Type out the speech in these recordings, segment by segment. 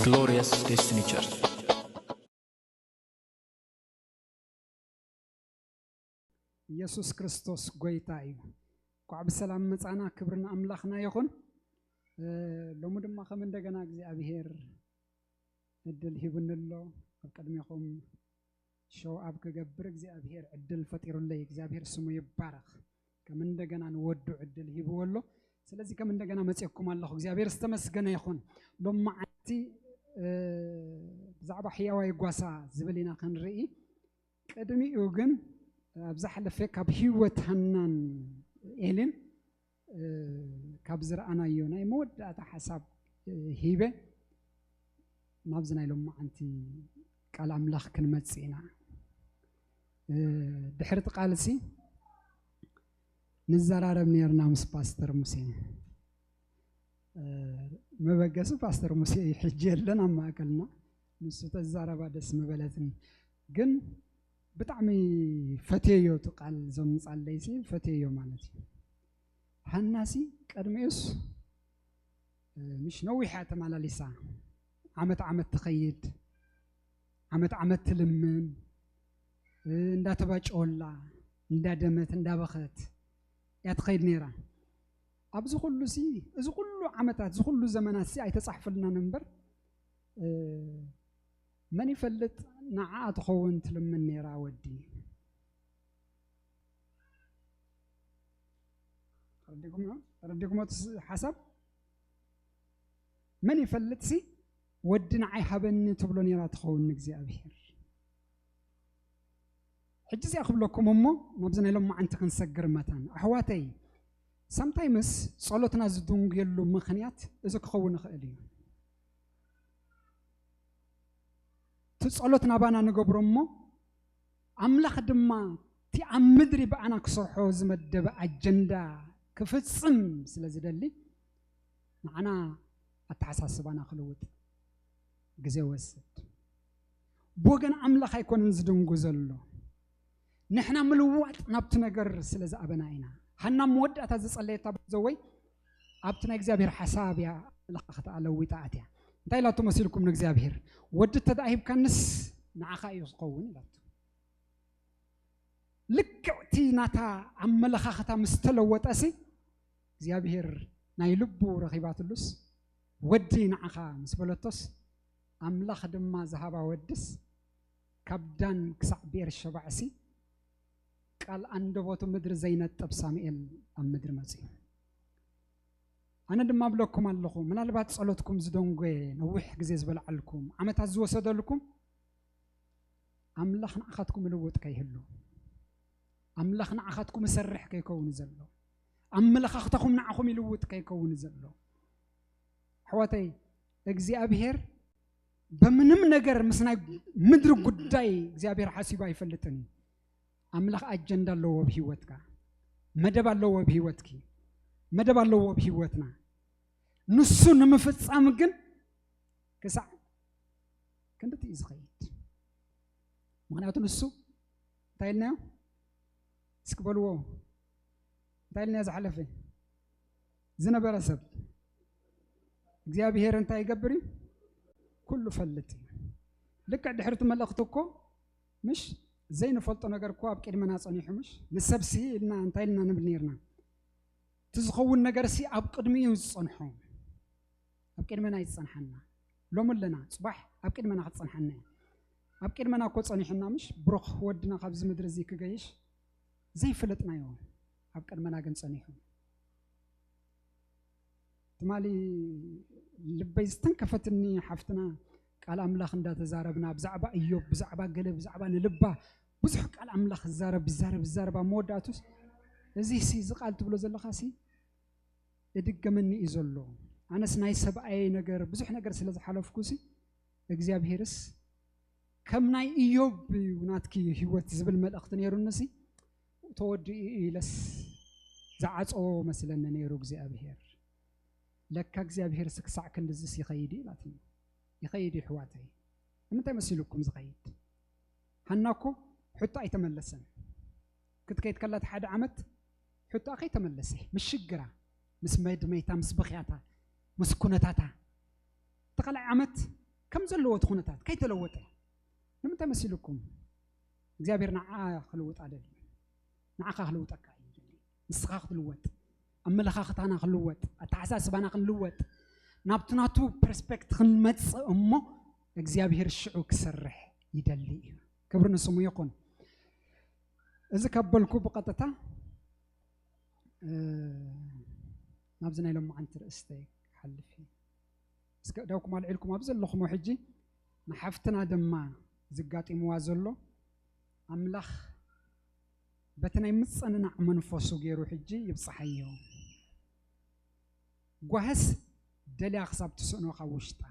Glorious Destiny Church. ኢየሱስ ክርስቶስ ጎይታ እዩ። እንኳዕ ብሰላም መጻና። ክብሪ ንኣምላኽና ይኹን። እ፣ ሎሚ ድማ ከም እንደገና እግዚኣብሔር እድል ሂቡኒ ኣሎ። ኣብ ቅድሜኹም ሾው ኣብ ክገብር እግዚኣብሔር ዕድል ፈጢሩለይ። እግዚኣብሔር ስሙ ይባረኽ። ከም እንደገና ንወዱ ዕድል ሂብዎ ኣሎ። ስለዚ ከም እንደገና መጽየኩም ኣለኹ። እግዚኣብሔር ዝተመስገነ ይኹን። ሎማዓንቲ፣ እ፣ ብዛዕባ ሕያዋይ ጓሳ ዝብል ኢና ክንርኢ። ቅድሚኡ ግን ኣብ ዝሓለፈ ካብ ህይወት ሃናን ኤልን፣ እ፣ ካብ ዝረኣናዮ ናይ መወዳእታ ሓሳብ፣ እ፣ ሂበ ናብዚ ናይ ሎማዓንቲ ቃል ኣምላኽ ክንመጽእ ኢና። እ፣ ድሕሪ እቲ ቃልሲ ንዘራረብ ነርና ምስ ፓስተር ሙሴ። እ፣ መበገሲ ፓስተር ሙሴ እዩ፣ ሕጂ የለን ኣብ ማእከልና። ንሱ ተዛረባ ደስ ምበለትኒ። ግን ብጣዕሚ ፈትየዮ እቲ ቃል ዘምጻለይሲ ፈትየዮ ማለት እዩ። ሃናሲ ቀድሚኡስ፣ እ፣ ምሽ ነዊሕ እያ ተመላሊሳ። ዓመት ዓመት ትኸይድ፣ ዓመት ዓመት ትልምን፣ እ፣ እንዳተባጨወላ፣ እንዳደመት፣ እንዳበኸት እያ ትኸይድ ነይራ። ኣብዚ ኩሉ ሲ፣ እዚ ኩሉ ዓመታት፣ እዚ ኩሉ ዘመናት ሲ ኣይተጻሕፈልናን እምበር፣ እ፣ መን ይፈልጥ ንዓኣ ትኸውን ትልምን ነይራ ወዲ። ተረዲእኩሞ? ተረዲእኩሞ እቲ ስ-፣ ሓሳብ? መን ይፈልጥ ሲ ወዲ ንዓይ ሃበኒ ትብሎ ነይራ ትኸውን ንእግዚኣብሔር። ሕጂ እዚኣ ክብለኩም እሞ ናብዚ ናይ ሎማዓንቲ ክንሰግር መታን። ኣሕዋተይ፣ ሳምታይምስ ጸሎትና ዝድንጉየሉ ምኽንያት እዚ ክኸውን ይኽእል እዩ። እቲ ጸሎት ናባና ንገብሮ እሞ ኣምላኽ ድማ እቲ ኣብ ምድሪ ብኣና ክሰርሖ ዝመደበ ኣጀንዳ ክፍጽም ስለ ዝደሊ ንዓና ኣተሓሳስባና ክልውጥ ግዜ ወስድ። ብወገን ኣምላኽ ኣይኮነን ዝድንጉ ዘሎ። ንሕና ምልዋጥ ናብቲ ነገር ስለ ዝኣበና ኢና። ሃና መወዳእታ ዝጸለየታ ዘወይ ኣብቲ ናይ እግዚኣብሔር ሓሳብ እያ ለኻኽታ ለዊጣ ኣትያ። እንታይ ኢላቶ መሲልኩም ንእግዚኣብሔር? ወዲ እተ ደኣ ሂብካንስ ንዓኻ እዩ ዝኸውን ኢላቶ። ልክዕቲ ናታ ኣመለኻኽታ ምስ ተለወጠሲ እግዚኣብሔር ናይ ልቡ ረኺባትሉስ ወዲ ንዓኻ ምስ በለቶስ ኣምላኽ ድማ ዝሃባ ወድስ ካብ ዳን ክሳዕ ቤርሸባዕሲ ቃል ኣንደበቱ ምድሪ ዘይነጥብ ሳሙኤል ኣብ ምድሪ መጺኡ። ኣነ ድማ እብለኩም ኣለኹ፣ ምናልባት ጸሎትኩም ዝደንጎየ ነዊሕ ግዜ ዝበልዓልኩም፣ ዓመታት ዝወሰደልኩም፣ ኣምላኽ ንዓኻትኩም ይልውጥ ከይህሉ፣ ኣምላኽ ንዓኻትኩም ይሰርሕ ከይከውን ዘሎ፣ ኣመለኻኽታኹም ንዓኹም ይልውጥ ከይከውን ዘሎ። ኣሕዋተይ፣ እግዚኣብሔር በምንም ነገር ምስ ናይ ምድሪ ጉዳይ እግዚኣብሔር ሓሲቡ ኣይፈልጥን እዩ። ኣምላኽ ኣጀንዳ ኣለዎ ኣብ ህይወትካ፣ መደብ ኣለዎ ኣብ ህይወትኪ፣ መደብ ኣለዎ ኣብ ህይወትና። ንሱ ንምፍጻም ግን ክሳዕ ክንድቲ እዩ ዝኸይድ። ምኽንያቱ ንሱ እንታይ ኢልናዮ? እስኪ በልዎ፣ እንታይ ኢልናዮ? ዝሓለፈ ዝነበረ ሰብ እግዚኣብሔር እንታይ ይገብር እዩ? ኩሉ ፈልጥ እዩ። ልክዕ ድሕርቲ መልእኽቲ እኮ ምሽ ዘይንፈልጦ ነገር እኮ ኣብ ቅድመና ጸኒሑ ምሽ ንሰብሲ ኢልና እንታይ ኢልና ንብል ነርና? እቲ ዝኸውን ነገር ሲ ኣብ ቅድሚኡ ዝጸንሖ ኣብ ቅድመና ይጸንሓና። ሎም ኣለና፣ ጽባሕ ኣብ ቅድመና ክትጸንሓና እያ። ኣብ ቅድመና እኮ ጸኒሑና ምሽ ብሩኽ ወድና ካብዚ ምድሪ እዚ ክገይሽ ዘይፈለጥናዮ ኣብ ቅድመና ግን ጸኒሑ። ትማሊ ልበይ ዝተንከፈትኒ ሓፍትና ቃል ኣምላኽ እንዳተዛረብና ብዛዕባ እዮብ፣ ብዛዕባ ገለ፣ ብዛዕባ ንልባ ብዙሕ ቃል ኣምላኽ ዝዛረብ፣ ይዛረብ፣ ይዛረብ። ኣብ መወዳእቱስ እዚ ሲ፣ እዚ ቃል ትብሎ ዘለኻ ሲ እድገመኒ እዩ ዘሎ። ኣነስ ናይ ሰብኣየይ ነገር ብዙሕ ነገር ስለ ዝሓለፍኩ ሲ እግዚኣብሄርስ ከም ናይ እዮብ እዩ ናትኪ ህይወት ዝብል መልእኽቲ ነይሩኒ ሲ ተወዲኡ እዩ ኢለስ ዝዓጸዎ መስለኒ ነይሩ እግዚኣብሄር። ለካ እግዚኣብሄርስ ክሳዕ ክንድዝስ ይኸይድ እዩ ኢላትኒ። ይኸይድ እዩ ኣሕዋተይ። ንምንታይ መሲሉኩም ዝኸይድ? ሃና እኮ ሕቶ ኣይተመለሰን። ክትከይድ ከላ እቲ ሓደ ዓመት ሕቶኣ ከይተመለሰ፣ ምስ ሽግራ፣ ምስ መድመይታ፣ ምስ ብኽያታ፣ ምስ ኩነታታ፣ እቲ ካልኣይ ዓመት ከም ዘለዎ እቲ ኩነታት ከይተለወጠ። ንምንታይ መሲልኩም? እግዚኣብሔር ንዓ ክልውጣ ደልዩ። ንዓኻ ክልውጠካ እዩ ደልዩ። ንስኻ ክትልወጥ፣ ኣመለኻኽታና ክልወጥ፣ ኣተሓሳስባና ክንልወጥ፣ ናብቲ ናቱ ፐርስፔክት ክንመጽእ እሞ እግዚኣብሔር ሽዑ ክሰርሕ ይደሊ እዩ። ክብሪ ንስሙ ይኹን። እዚ ካብ በልኩ ብቐጥታ፣ እ፣ ናብዚ ናይ ሎማዓንቲ ርእስተይ ክሓልፍ እየ። እስከ ዳውኩም ኣልዒልኩም ኣብ ዘለኹሞ ሕጂ ንሓፍትና ድማ ዝጋጢምዋ ዘሎ ኣምላኽ በቲ ናይ ምጽንናዕ መንፈሱ ገይሩ ሕጂ ይብጽሓዮ። ጓህስ ደልያ ክሳብ ትስእኖ ካብ ውሽጣ።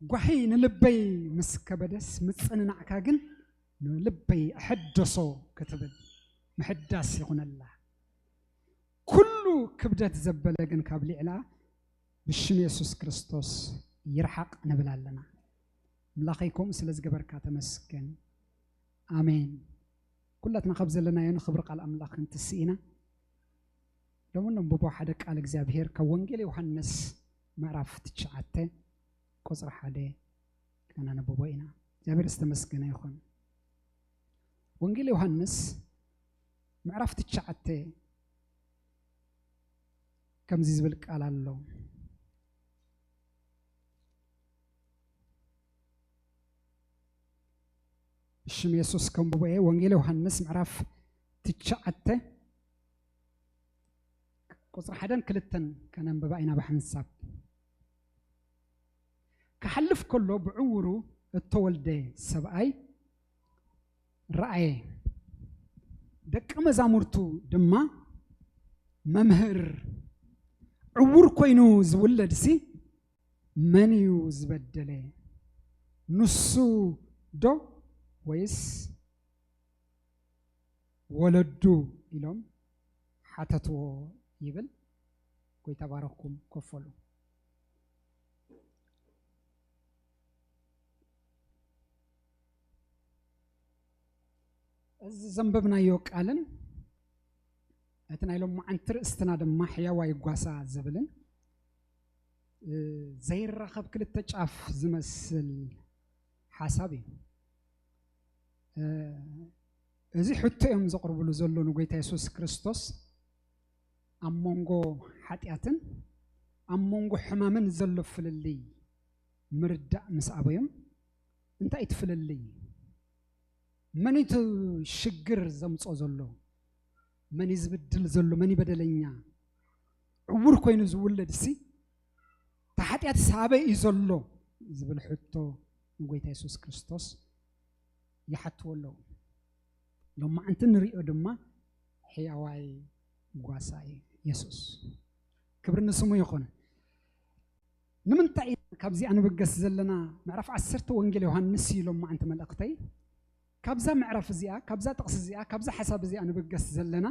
ጓሂ ንልበይ ምስ ከበደስ ምጽንናዕካ ግን ንልበይ ኣሐደሶ ክትብል ምሕዳስ ይኹነላ። ኩሉ ክብደት ዘበለ ግን ካብ ሊዕላ ብሽም የሱስ ክርስቶስ ይርሓቕ ንብል ኣለና። ኣምላኸይ ከምኡ ስለ ዝገበርካ ተመስገን። ኣሜን። ኩላትና ካብ ዘለናዮ ንኽብሪ ቃል ኣምላኽ ክንትስእ ኢና። ሎሚ ነንብቦ ሓደ ቃል እግዚኣብሔር ካብ ወንጌል ዮሃንስ ምዕራፍ ትሽዓተ ቁጽሪ ሓደ ከነንብቦ ኢና። እግዚኣብሔር ዝተመስገነ ይኹን። ወንጌል ዮሃንስ ምዕራፍ ትሽዓተ ከምዚ ዝብል ቃል ኣሎ። ብሽም የሱስ ከንብቦ እየ። ወንጌል ዮሃንስ ምዕራፍ ትሽዓተ ቁጽሪ ሓደን ክልተን ከነንብባ ኢና ብሓንሳብ። ክሓልፍ ከሎ ብዕውሩ እተወልደ ሰብኣይ ረኣየ። ደቂ መዛሙርቱ ድማ፣ "መምህር፣ ዕውር ኮይኑ ዝውለድሲ መን እዩ ዝበደለ? ንሱ ዶ ወይስ ወለዱ?" ኢሎም ሓተትዎ ይብል። ጎይታ ባረኽኩም። ኮፍ በሉ። እዚ ዘንበብናዮ ቃልን እቲ ናይ ሎማዓንቲ ርእስትና ድማ ሕያዋይ ጓሳ ዝብልን፣ እ፣ ዘይራኸብ ክልተ ጫፍ ዝመስል ሓሳብ እዩ። እ፣ እዚ ሕቶ እዮም ዘቕርብሉ ዘሎ ንጎይታ የሱስ ክርስቶስ። ኣብ መንጎ ሓጢኣትን ኣብ መንጎ ሕማምን ዘሎ ፍልልይ ምርዳእ ምስ ኣበዮም፣ እንታይ እቲ ፍልልይ? መን እቲ ሽግር ዘምጾ ዘሎ? መን እዩ ዝብድል ዘሎ? መን እዩ በደለኛ? ዕውር ኮይኑ ዝውለድ ሲ፣ እቲ ሓጢኣት ሳበይ እዩ ዘሎ ዝብል ሕቶ ንጎይታ የሱስ ክርስቶስ ይሓትዎ ኣለዉ። ሎማዓንቲ ንሪኦ ድማ ሕያዋይ ጓሳ እዩ የሱስ። ክብሪ ንስሙ ይኹን። ንምንታይ ኢና ካብዚኣ ንብገስ ዘለና? ምዕራፍ ዓሰርተ ወንጌል ዮሃንስ እዩ ሎማዓንቲ መልእኽተይ። ካብዛ ምዕራፍ እዚኣ፣ ካብዛ ጥቕሲ እዚኣ፣ ካብዛ ሓሳብ እዚኣ ንብገስ ዘለና፣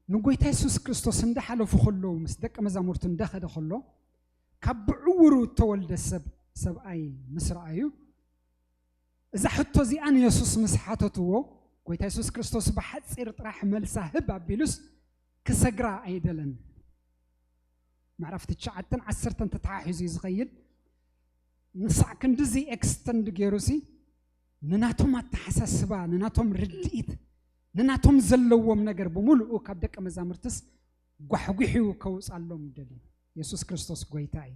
ንጎይታ የሱስ ክርስቶስ እንዳሓለፉ ከለዉ፣ ምስ ደቂ መዛሙርቱ እንዳኸደ ከሎ፣ ካብ ብዕውሩ እተወልደ ሰብ፣ ሰብኣይ ምስ ረኣዩ፣ እዛ ሕቶ እዚኣ ንየሱስ ምስ ሓተትዎ፣ ጎይታ የሱስ ክርስቶስ ብሓጺር ጥራሕ መልሳ ህብ ኣቢሉስ ክሰግራ ኣይደለን። ምዕራፍ ትሽዓተን ዓሰርተን ተተሓሒዙ እዩ ዝኸይድ። ንሳዕ ክንድዚ ኤክስተንድ ገይሩሲ ንናቶም ኣተሓሳስባ፣ ንናቶም ርድኢት፣ ንናቶም ዘለዎም ነገር ብምሉኡ ካብ ደቂ መዛሙርትስ ጓሕጒሑ ከውፅኣሎም ደልዩ። የሱስ ክርስቶስ ጎይታ እዩ።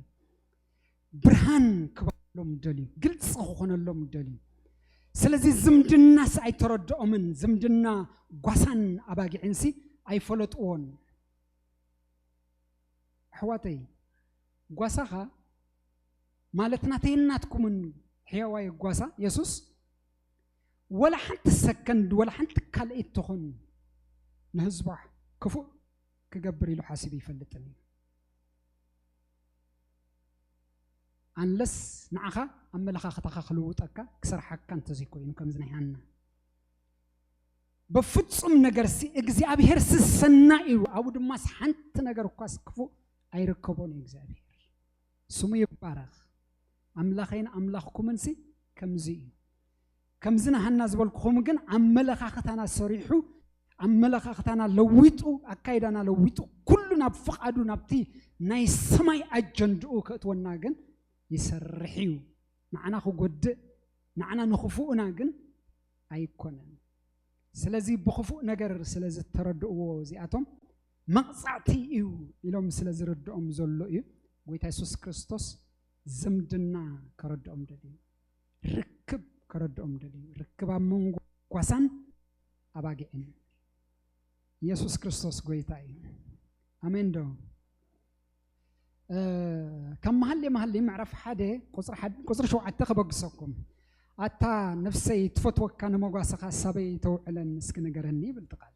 ብርሃን ክባሎም ደልዩ፣ ግልፂ ክኾነሎም ደልዩ። ስለዚ ዝምድናስ ኣይተረድኦምን፣ ዝምድና ጓሳን ኣባጊዕንሲ ኣይፈለጥዎን። ኣሕዋተይ፣ ጓሳኻ ማለት ናተይን ናትኩምን ሕያዋይ ጓሳ የሱስ ወላ ሓንቲ ሰከንድ፣ ወላ ሓንቲ ካልኢት ትኹን ንህዝቡ ክፉእ ክገብር ኢሉ ሓሲቡ ይፈልጥን እዩ። ኣንለስ ንዓኻ ኣመለኻኽታኻ ክልውጠካ ክሰርሓካ እንተዘይኮይኑ፣ ከምዚ ናይ ሃና በፍጹም ነገርሲ እግዚኣብሔር ስሰና እዩ። ኣብኡ ድማስ ሓንቲ ነገር እኳስ ክፉእ ኣይርከቦን እዩ እግዚኣብሔር። ስሙ ይባረኽ። ኣምላኸይን ኣምላኽኩምን ሲ ከምዚ እዩ። ከምዚ ናሃና ዝበልኩኹም ግን ኣመለኻኽታና ሰሪሑ፣ ኣመለኻኽታና ለዊጡ፣ ኣካይዳና ለዊጡ፣ ኩሉ ናብ ፍቓዱ፣ ናብቲ ናይ ሰማይ ኣጀንድኡ ከእትወና ግን ይሰርሕ እዩ። ንዓና ክጎድእ፣ ንዓና ንኽፉእና ግን ኣይኮነን። ስለዚ ብኽፉእ ነገር ስለ ዝተረድእዎ እዚኣቶም መቕጻዕቲ እዩ ኢሎም ስለ ዝርድኦም ዘሎ እዩ። ጎይታ የሱስ ክርስቶስ ዝምድና ከረድኦም ደልዩ፣ ርክብ ከረድኦም ደልዩ፣ ርክብ ኣብ መንጎ ጓሳን ኣባጊዕን። የሱስ ክርስቶስ ጎይታ እዩ። ኣሜን ዶ? እ፣ ካብ መሃሌ መሃሌ ምዕራፍ ሓደ ቁጽሪ ሓደ፣ ቁጽሪ ሸውዓተ ከበግሰኩም። ኣታ ነፍሰይ ትፈትወካ ንመጓሰኻ ሳበይ ተውዕለን እስኪ ንገረኒ ይብል እቲ ቃል።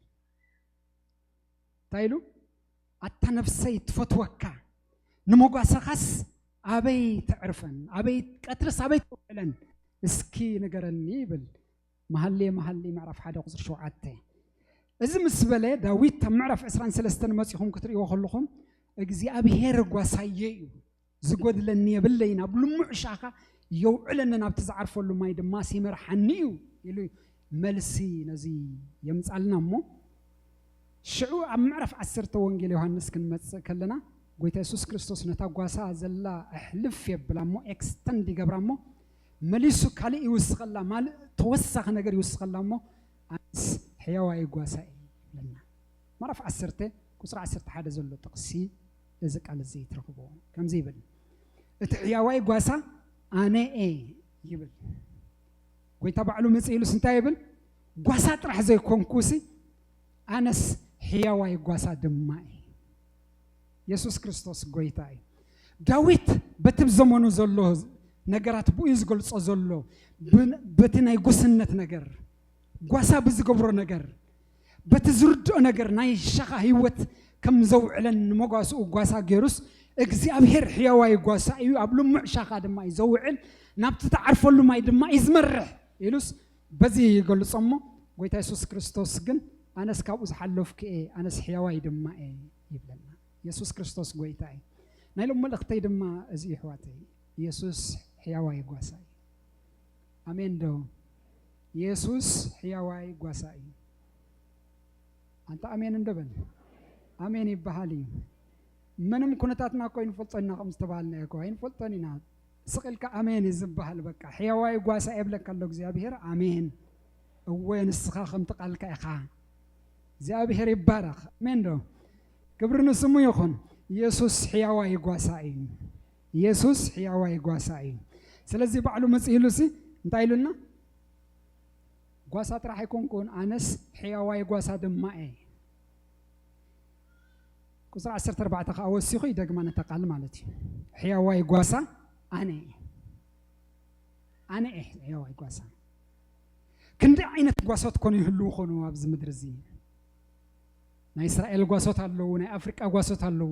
እንታይ ኢሉ? ኣታ ነፍሰይ ትፈትወካ ንመጓሰኻስ ኣበይ ተዕርፈን፣ ኣበይ ቀትርስ ኣበይ ተውዕለን እስኪ ንገረኒ ይብል። መሃሌ መሃሌ ምዕራፍ ሓደ ቁጽሪ ሸውዓተ። እዚ ምስ በለ ዳዊት ኣብ ምዕራፍ ዕስራን ሰለስተን መጺኹም ክትርእይዎ ከለኹም እግዚኣብሔር ጓሳየ እዩ፣ ዝጎድለኒ የብለይን፣ ኣብ ልሙዕ ሻኻ የውዕለኒ፣ ናብቲ ዝዓርፈሉ ማይ ድማ ሲመርሓኒ እዩ ኢሉ መልሲ ነዚ የምጻልና። እሞ ሽዑ ኣብ ምዕራፍ ዓሰርተ ወንጌል ዮሃንስ ክንመጽእ ከለና ጎይታ የሱስ ክርስቶስ ነታ ጓሳ ዘላ ኣሕልፍ የብላ እሞ ኤክስተንድ ይገብራ እሞ መሊሱ ካልእ ይውስኸላ፣ ማልእ ተወሳኺ ነገር ይውስኸላ እሞ ኣንስ ሕያዋይ ጓሳ እየ ይብለና። ምዕራፍ ዓሰርተ ቁጽሪ ዓሰርተ ሓደ ዘሎ ጥቕሲ እዚ ቃል እዚ ትረኽብዎ። ከምዚ ይብል፣ እቲ ሕያዋይ ጓሳ ኣነ እየ ይብል። ጎይታ ባዕሉ መጽእ ኢሉስ እንታይ ይብል? ጓሳ ጥራሕ ዘይኮንኩሲ ኣነስ ሕያዋይ ጓሳ ድማ እየ። የሱስ ክርስቶስ ጎይታ እዩ። ዳዊት በቲ ዘመኑ ዘሎ ነገራት ብኡ እዩ ዝገልጾ ዘሎ። ብ-፣ በቲ ናይ ጉስነት ነገር፣ ጓሳ ብዝገብሮ ነገር፣ በቲ ዝርድኦ ነገር ናይ ሻኻ ህይወት ከም ዘውዕለን ንመጓስኡ ጓሳ ገይሩስ፣ እግዚኣብሔር ሕያዋይ ጓሳ እዩ፣ ኣብ ልሙዕ ሻኻ ድማ እዩ ዘውዕል፣ ናብቲ ትዓርፈሉ ማይ ድማ እዩ ዝመርሕ ኢሉስ በዚ ይገልጾ። እሞ ጎይታ የሱስ ክርስቶስ ግን ኣነስ ካብኡ ዝሓለፍኩ እየ፣ ኣነስ ሕያዋይ ድማ እየ ይብለና። የሱስ ክርስቶስ ጎይታ እዩ። ናይ ሎም መልእኽተይ ድማ እዚ እዩ፣ ኣሕዋተይ። የሱስ ሕያዋይ ጓሳ እዩ። ኣሜን ዶ? የሱስ ሕያዋይ ጓሳ እዩ። ኣንታ ኣሜን እንዶ በል። ኣሜን ይበሃል እዩ። ምንም ኩነታትና እኮ ኣይንፈልጦ ኢና፣ ከም ዝተባሃልናዮ እኮ ኣይንፈልጦን ኢና። ስቕ ኢልካ ኣሜን እዩ ዝበሃል። በቃ ሕያዋይ ጓሳ የብለካ ኣሎ እግዚኣብሔር። ኣሜን። እወ ንስኻ ከምቲ ቃልካ ኢኻ። እግዚኣብሔር ይባረኽ። ኣሜን ዶ? ክብሪ ንስሙ ይኹን። የሱስ ሕያዋይ ጓሳ እዩ። የሱስ ሕያዋይ ጓሳ እዩ። ስለዚ ባዕሉ መጽእ ኢሉሲ እንታይ ኢሉና? ጓሳ ጥራሕ ኣይኮንኩን፣ ኣነስ ሕያዋይ ጓሳ ድማ እየ። ቁጽሪ ዓሰርተ ኣርባዕተ ከኣ ወሲኹ ይደግማ ነታ ቃል ማለት እዩ። ሕያዋይ ጓሳ ኣነ እየ። ኣነ እየ ሕያዋይ ጓሳ። ክንደይ ዓይነት ጓሶት ኮኑ ይህልዉ ኮኑ ኣብዚ ምድሪ እዚ? ናይ እስራኤል ጓሶት ኣለዉ፣ ናይ ኣፍሪቃ ጓሶት ኣለዉ፣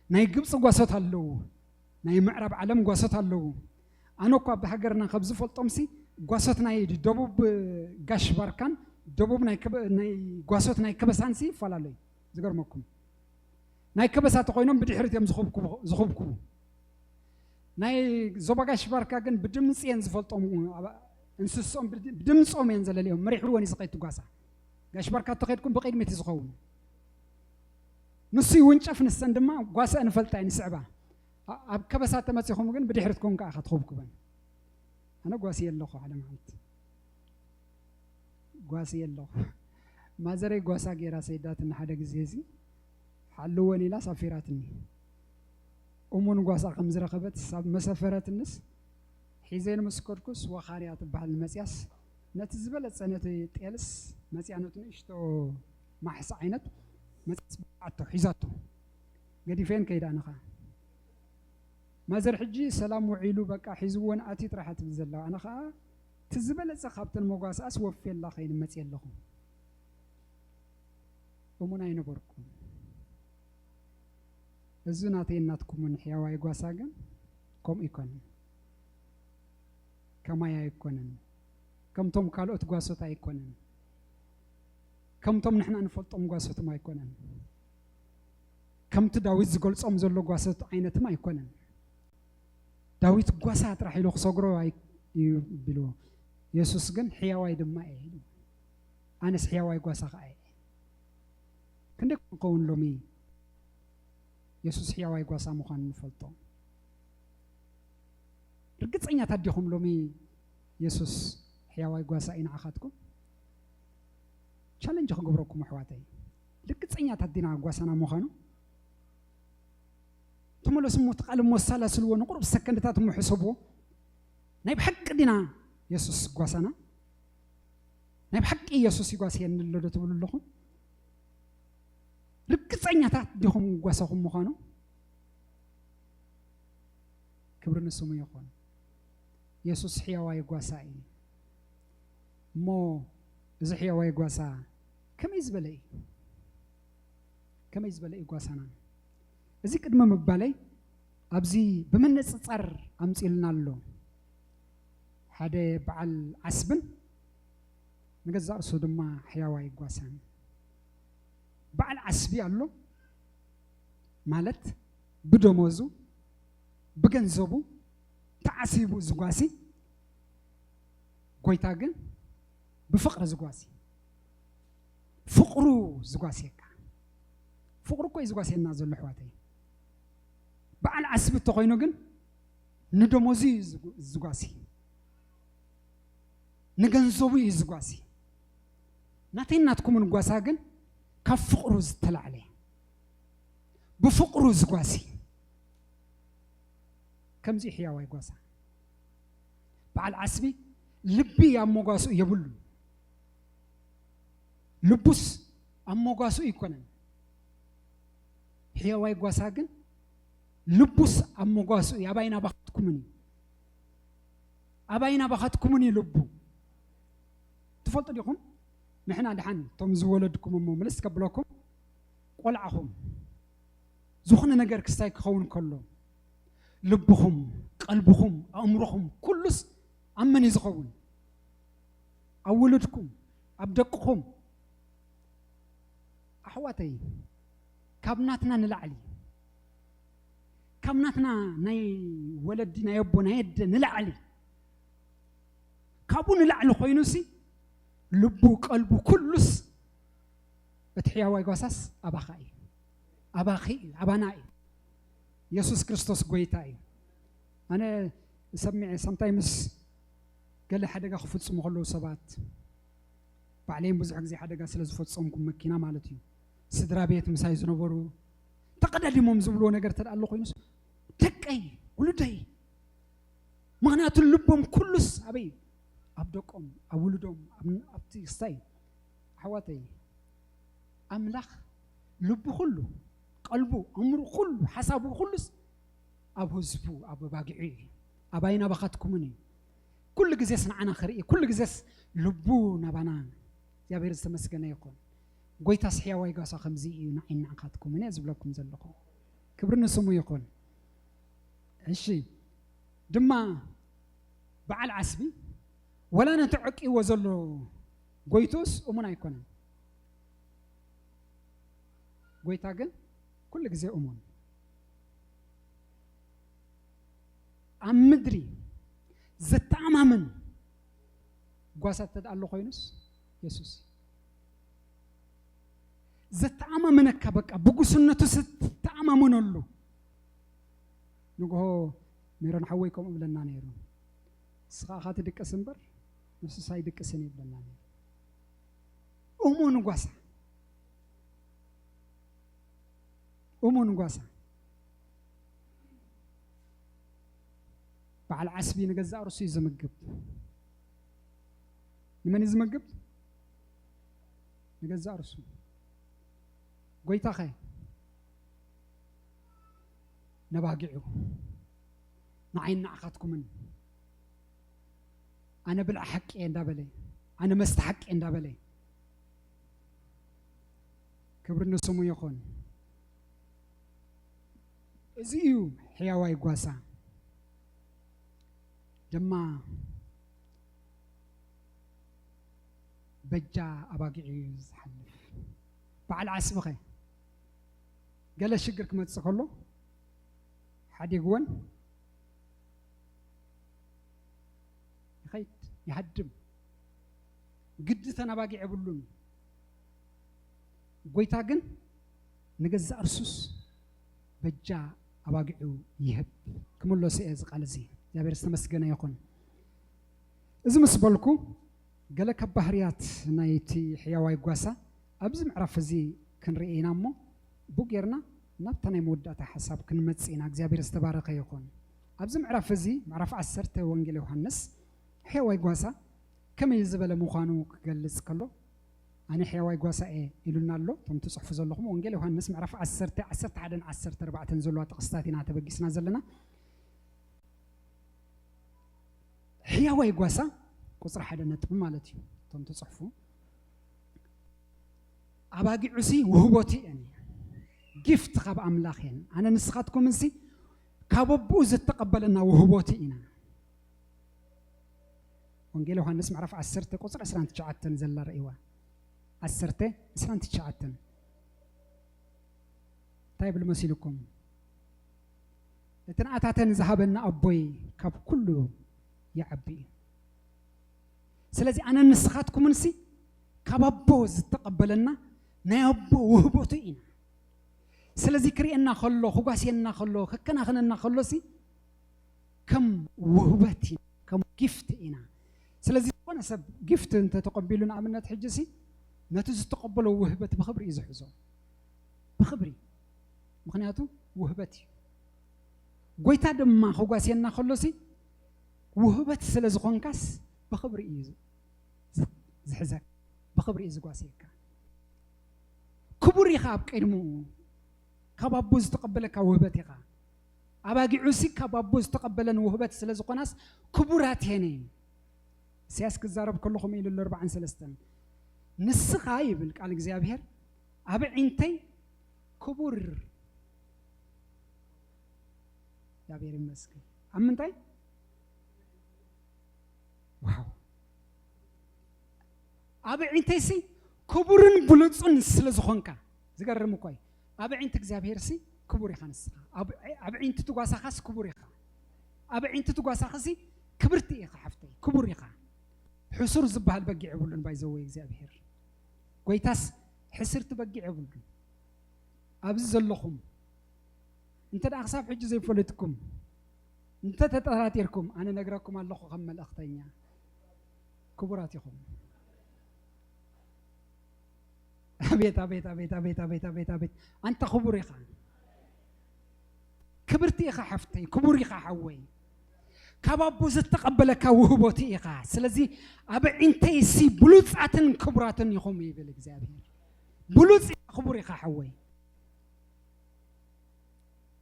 ናይ ግብጺ ጓሶት ኣለዉ፣ ናይ ምዕራብ ዓለም ጓሶት ኣለዉ። ኣነ እኳ ኣብ ሃገርና ካብ ዝፈልጦምሲ ጓሶት ናይ ደቡብ ጋሽ ባርካን ደቡብ ናይ ከበ-፣ ናይ ጓሶት ናይ ከበሳንሲ ይፈላለዩ። ዝገርመኩም ናይ ከበሳ ተኾይኖም ብድሕሪት እዮም ዝኹብኩቡ፣ ዝኹብኩቡ። ናይ ዞባ ጋሽ ባርካ ግን ብድምፂ እየን ዝፈልጦም፣ ኣብ-፣ እንስሶም ብድ-፣ ብድምፆም እየን ዘለልዮም፣ መሪሕወን እዩ ዝኸይድ ጓሳ። ጋሽ ባርካ ተኸድኩም ብቕድሚት እዩ ዝኸውን። ንሱ ይውንጨፍ፣ ንሰን ድማ ጓሳ ንፈልጣ እየን ይስዕባ። ኣ-፣ ኣብ ከበሳ ተመፂኹም ግን ብድሕሪት ኮንካ ኢኻ ትኹብኩበን። ኣነ ጓሲ ኣለኹ ሓደ መዓልቲ። ጓሲ ኣለኹ። ማዘረይ ጓሳ ገይራ ሰይዳትኒ ሓደ ግዜ እዚ ሓልወን ኢላ ሳፊራትኒ። እሙን ጓሳ ከም ዝረኸበት ሳብ መሰፈረትንስ ሒዘን ምስ ከድኩስ ወኻርያ ትበሃል መጽያስ ነቲ ዝበለጸ ነቲ ጤልስ መጽያ ነቲ ንእሽቶ ማሕስ ዓይነት መጽያስ ብዓቶ ሒዛቶ። ገዲፈን ከይዳ ኣነ ኸኣ። ማዘር ሕጂ ሰላም ውዒሉ በቃ ሒዝወን ኣትዩ ጥራሕ ትብል ዘላ። ኣነ ኸኣ እቲ ዝበለጸ ካብተን መጓስኣስ ወፍየላ ከይነ መጽየ ኣለኹ። እሙን ኣይነበርኩን። እዚ ናተይን ናትኩምን ሕያዋይ ጓሳ ግን ከምኡ ኣይኮነን። ከማይ ኣይኮነን። ከምቶም ካልኦት ጓሶት ኣይኮነን። ከምቶም ንሕና ንፈልጦም ጓሶትም ኣይኮነን። ከምቲ ዳዊት ዝገልጾም ዘሎ ጓሶት ዓይነትም ኣይኮነን። ዳዊት ጓሳ ጥራሕ ኢሉ ክሰግሮ ኣይ-፣ እዩ ቢልዎ። የሱስ ግን ሕያዋይ ድማ እየ ኢሉ። ኣነስ ሕያዋይ ጓሳ ኸዓ እየ። ክንደይ ክንከውን ሎሚ የሱስ ሕያዋይ ጓሳ ምዃኑ ንፈልጦ? ርግጸኛታት ዲኹም ሎሚ የሱስ ሕያዋይ ጓሳ እዩ ንዓኻትኩም? ቻለንጅ ክገብረኩም ኣሕዋተይ፣ ርግጸኛታት ዲና ጓሳና ምዃኑ? ተመለሱ እሞ እቲ ቃል እሞ ኣሰላስልዎ፣ ንቁሩብ ሰከንድታት እሞ ሕሰብዎ። ናይ ብሓቂ ዲና የሱስ ጓሳና? ናይ ብሓቂ የሱስ ይጓስየኒ ኣሎ ዶ ትብሉ ኣለኹም? ርግጸኛታት ዲኹም ጓሳኹም ምዃኑ? ክብሪ ንስሙ ይኹን። የሱስ ሕያዋይ ጓሳ እዩ። እሞ እዚ ሕያዋይ ጓሳ ከመይ ዝበለ እዩ? ከመይ ዝበለ እዩ ጓሳና? እዚ ቅድሚ ምባለይ ኣብዚ ብምንጽጻር ኣምጺልና ኣሎ። ሓደ በዓል ዓስብን ንገዛእ ርእሱ ድማ ሕያዋይ ጓሳን። በዓል ዓስቢ ኣሎ ማለት ብደሞዙ ብገንዘቡ ተዓሲቡ ዝጓሲ፣ ጎይታ ግን ብፍቕሪ ዝጓሲ፣ ፍቕሩ ዝጓስየካ። ፍቕሩ እኮ እዩ ዝጓስየና ዘሎ ኣሕዋተይ። በዓል ዓስቢ እንተኾይኑ ግን ንደሞዙ እዩ ዝጉ-፣ ዝጓሲ፣ ንገንዘቡ እዩ ዝጓሲ። ናተይን ናትኩምን ጓሳ ግን ካብ ፍቕሩ ዝተላዕለ፣ ብፍቕሩ ዝጓሲ። ከምዚ ሕያዋይ ጓሳ። በዓል ዓስቢ ልቢ ኣብ መጓስኡ የብሉን። ልቡስ ኣብ መጓስኡ ኣይኮነን። ሕያዋይ ጓሳ ግን ልቡስ ኣብ መጓስኡ እዩ። ኣባይ ናባኻትኩምን እዩ። ኣባይ ናባኻትኩምን እዩ ልቡ። ትፈልጡ ዲኹም? ንሕና ደሓን እቶም ዝወለድኩም እሞ ምልስ ከብለኩም፣ ቆልዓኹም ዝኾነ ነገር ክስታይ ክኸውን ከሎ ልብኹም፣ ቀልብኹም፣ ኣእምሮኹም ኩሉስ ኣብ መን እዩ ዝኸውን? ኣብ ውሉድኩም፣ ኣብ ደቅኹም። ኣሕዋተይ፣ ካብ ናትና ንላዕሊ፣ ካብ ናትና ናይ ወለዲ፣ ናይ ኣቦ፣ ናይ ኣደ ንላዕሊ፣ ካብኡ ንላዕሊ ኮይኑሲ ልቡ፣ ቀልቡ፣ ኩሉስ እቲ ሕያዋይ ጓሳስ ኣባኻ እዩ። ኣባኺ እዩ፣ ኣባና እዩ። የሱስ ክርስቶስ ጎይታ እዩ። ኣነ ሰሚዐ፣ ሳምታይምስ ገለ ሓደጋ ክፍጽሙ ከለዉ ሰባት ባዕለይም ብዙሕ ግዜ ሓደጋ ስለ ዝፈጸምኩ፣ መኪና ማለት እዩ፣ ስድራ ቤት ምሳይ ዝነበሩ ተቐዳዲሞም ዝብልዎ ነገር እንተ ደኣ ኣሎ ኮይኑስ፣ ደቀይ፣ ውሉደይ፣ ምኽንያቱ ልቦም ኩሉስ ኣበይ እዩ? ኣብ ደቆም፣ ኣብ ውሉዶም፣ ኣብ፣ ኣብቲ ክስታይ። ኣሕዋተይ፣ ኣምላኽ ልቡ ኩሉ፣ ቀልቡ፣ ኣእምሩ ኩሉ፣ ሓሳቡ ኩሉስ ኣብ ህዝቡ፣ ኣብ ኣባጊዑ እዩ። ኣባይን ኣባኻትኩምን እዩ። ኩሉ ግዜስ ንዓና ክርኢ፣ ኩሉ ግዜስ ልቡ ናባና። እግዚኣብሔር ዝተመስገነ ይኹን። ጎይታስ ሕያዋይ ጓሳ ከምዚ እዩ ንዓይን ንዓኻትኩምን እየ ዝብለኩም ዘለኹ። ክብሪ ንስሙ ይኹን። እሺ፣ ድማ በዓል ዓስቢ ወላ ነቲ ዐቂዎ ዘሎ ጎይቶስ እሙን ኣይኮነን። ጎይታ ግን ኩሉ ግዜ እሙን። ኣብ ምድሪ ዘተኣማምን ጓሳ እንተ ደኣ ኣሎ ኮይኑስ የሱስ እዩ። ዘተኣማምነካ፣ በቃ ብጉስነቱ ስትተኣማመነሉ። ንግሆ ሜሮን ሓወይ ከምኡ ብለና ነይሩ። "ንስኻ ኢኻ ትድቅስ እምበር ንሱስ ኣይድቅስን" ይብለና ነይሩ። እሙን ጓሳ፣ እሙን ጓሳ። በዓል ዓስቢ ንገዛእ ርእሱ እዩ ዝምግብ። ንመን እዩ ዝምግብ? ንገዛእ ርእሱ። ጎይታኸ ነባጊዑ፣ ንዓይን ንዓኻትኩምን፣ ኣነ ብልዒ ሓቂ እየ እንዳበለ፣ ኣነ መስተ ሓቂ እየ እንዳበለ፣ ክብሪ ንስሙ ይኹን። እዚ እዩ ሕያዋይ ጓሳ። ድማ በጃ ኣባጊዑ እዩ ዝሓልፍ። በዓል ዓስብኸ ገለ ሽግር ክመጽእ ከሎ ሓዲግወን ይሃድም። ግዲ ተን ኣባጊዕ የብሉን። ጎይታ ግን ንገዛእ ርሱስ በጃ ኣባጊዑ ይህብ። ክምለሶ እየ እዚ ቃል እዚ። እግዚኣብሔር ዝተመስገነ ይኹን። እዚ ምስ በልኩ፣ ገለ ካብ ባህርያት ናይቲ ሕያዋይ ጓሳ ኣብዚ ምዕራፍ እዚ ክንርኢ ኢና እሞ፣ ብኡ ጌርና ናብታ ናይ መወዳእታ ሓሳብ ክንመጽእ ኢና። እግዚኣብሔር ዝተባረኸ ይኹን። ኣብዚ ምዕራፍ እዚ፣ ምዕራፍ ዓሰርተ ወንጌል ዮሃንስ፣ ሕያዋይ ጓሳ ከመይ ዝበለ ምዃኑ ክገልጽ ከሎ፣ ኣነ ሕያዋይ ጓሳ እየ ኢሉና ኣሎ። እቶም ትጽሕፉ ዘለኹም ወንጌል ዮሃንስ ምዕራፍ ዓሰርተ፣ ዓሰርተ ሓደን ዓሰርተ ኣርባዕተን ዘለዋ ጥቕስታት ኢና ተበጊስና ዘለና። ሕያዋይ ጓሳ ቁጽሪ ሓደ ነጥቢ ማለት እዩ። እቶም ትጽሕፉ፣ ኣባጊዑሲ ውህቦቲ እየን፣ ጊፍት ካብ ኣምላኽ እየን። ኣነ ንስኻትኩምንሲ ካብ ኣቦኡ ዝተቐበለና ውህቦቲ ኢና። ወንጌል ዮሃንስ ምዕራፍ ዓሰርተ ቁጽሪ ዕስራን ትሽዓተን ዘላ ርእይዋ። ዓሰርተ ዕስራን ትሽዓተን እንታይ ይብል መሲልኩም? እቲ ንኣታተን ዝሃበና ኣቦይ ካብ ኩሉ ይዓቢ እዩ። ስለዚ ኣነ ንስኻትኩምንሲ ካብ ኣቦ ዝተቐበለና ናይ ኣቦ ውህቦቱ ኢና። ስለዚ ክርእየና ከሎ፣ ክጓስየና ከሎ፣ ከከናኸነና ከሎሲ ከም ውህበት ኢና፣ ከም ጊፍት ኢና። ስለዚ ዝኾነ ሰብ ጊፍት እንተተቐቢሉ፣ ንኣብነት ሕጂ ሲ ነቲ ዝተቐበሎ ውህበት ብኽብሪ እዩ ዝሕዞ። ብኽብሪ። ምኽንያቱ ውህበት እዩ። ጎይታ ድማ ክጓስየና ከሎሲ ውህበት ስለ ዝኾንካስ ብኽብሪ እዩ ዝ-፣ ዝ-፣ ዝሕዘካ። ብኽብሪ እዩ ዝጓስየካ። ክቡር ኢኻ ኣብ ቅድሚኡ። ካብ ኣቦ ዝተቐበለካ ውህበት ኢኻ። ኣባጊዑሲ ካብ ኣቦ ዝተቐበለን ውህበት ስለ ዝኾናስ ክቡራት እየን እዩ። ኢሳያስ ክዛረብ ከሎ ከምኡ ኢሉ ኣሎ፣ ኣርባዓን ሰለስተን። ንስኻ ይብል ቃል እግዚኣብሔር፣ ኣብ ዒንተይ ክቡር። እግዚኣብሔር ይመስገን። ኣብ ምንታይ? ዋው። ኣብ ዒንተይሲ ክቡርን ብሉጹን ስለ ዝኾንካ። ዝገርም እኮ እዩ። ኣብ ዒንቲ እግዚኣብሔርሲ ክቡር ኢኻ ንስኻ። ኣብ፣ ኣብ ዒንቲ ትጓሳኻስ ክቡር ኢኻ። ኣብ ዒንቲ ትጓሳኽሲ ክብርቲ ኢኻ ሓፍተይ፣ ክቡር ኢኻ። ሕሱር ዝበሃል በጊዕ የብሉን ባይዘወይ እግዚኣብሔር። ጎይታስ ሕስርቲ በጊዕ የብሉን። ኣብዚ ዘለኹም እንተ ደኣ ክሳብ ሕጂ ዘይፈለጥኩም፣ እንተ ተጠራጢርኩም፣ ኣነ ነግረኩም ኣለኹ ከም መልእኽተኛ። ክቡራት ኢኹም። ኣቤት፣ ኣቤት፣ ኣቤት፣ ኣቤት፣ ኣቤት፣ ኣቤት፣ ኣቤት። ኣንታ ክቡር ኢኻ። ክብርቲ ኢኻ ሓፍተይ፣ ክቡር ኢኻ ሓወይ። ካብ ኣቦ ዝተቐበለካ ውህቦቲ ኢኻ። ስለዚ ኣብ ዒንተይሲ ብሉጻትን ክቡራትን ኢኹም ይብል እግዚኣብሔር። ብሉጽ ኢኻ፣ ክቡር ኢኻ ሓወይ።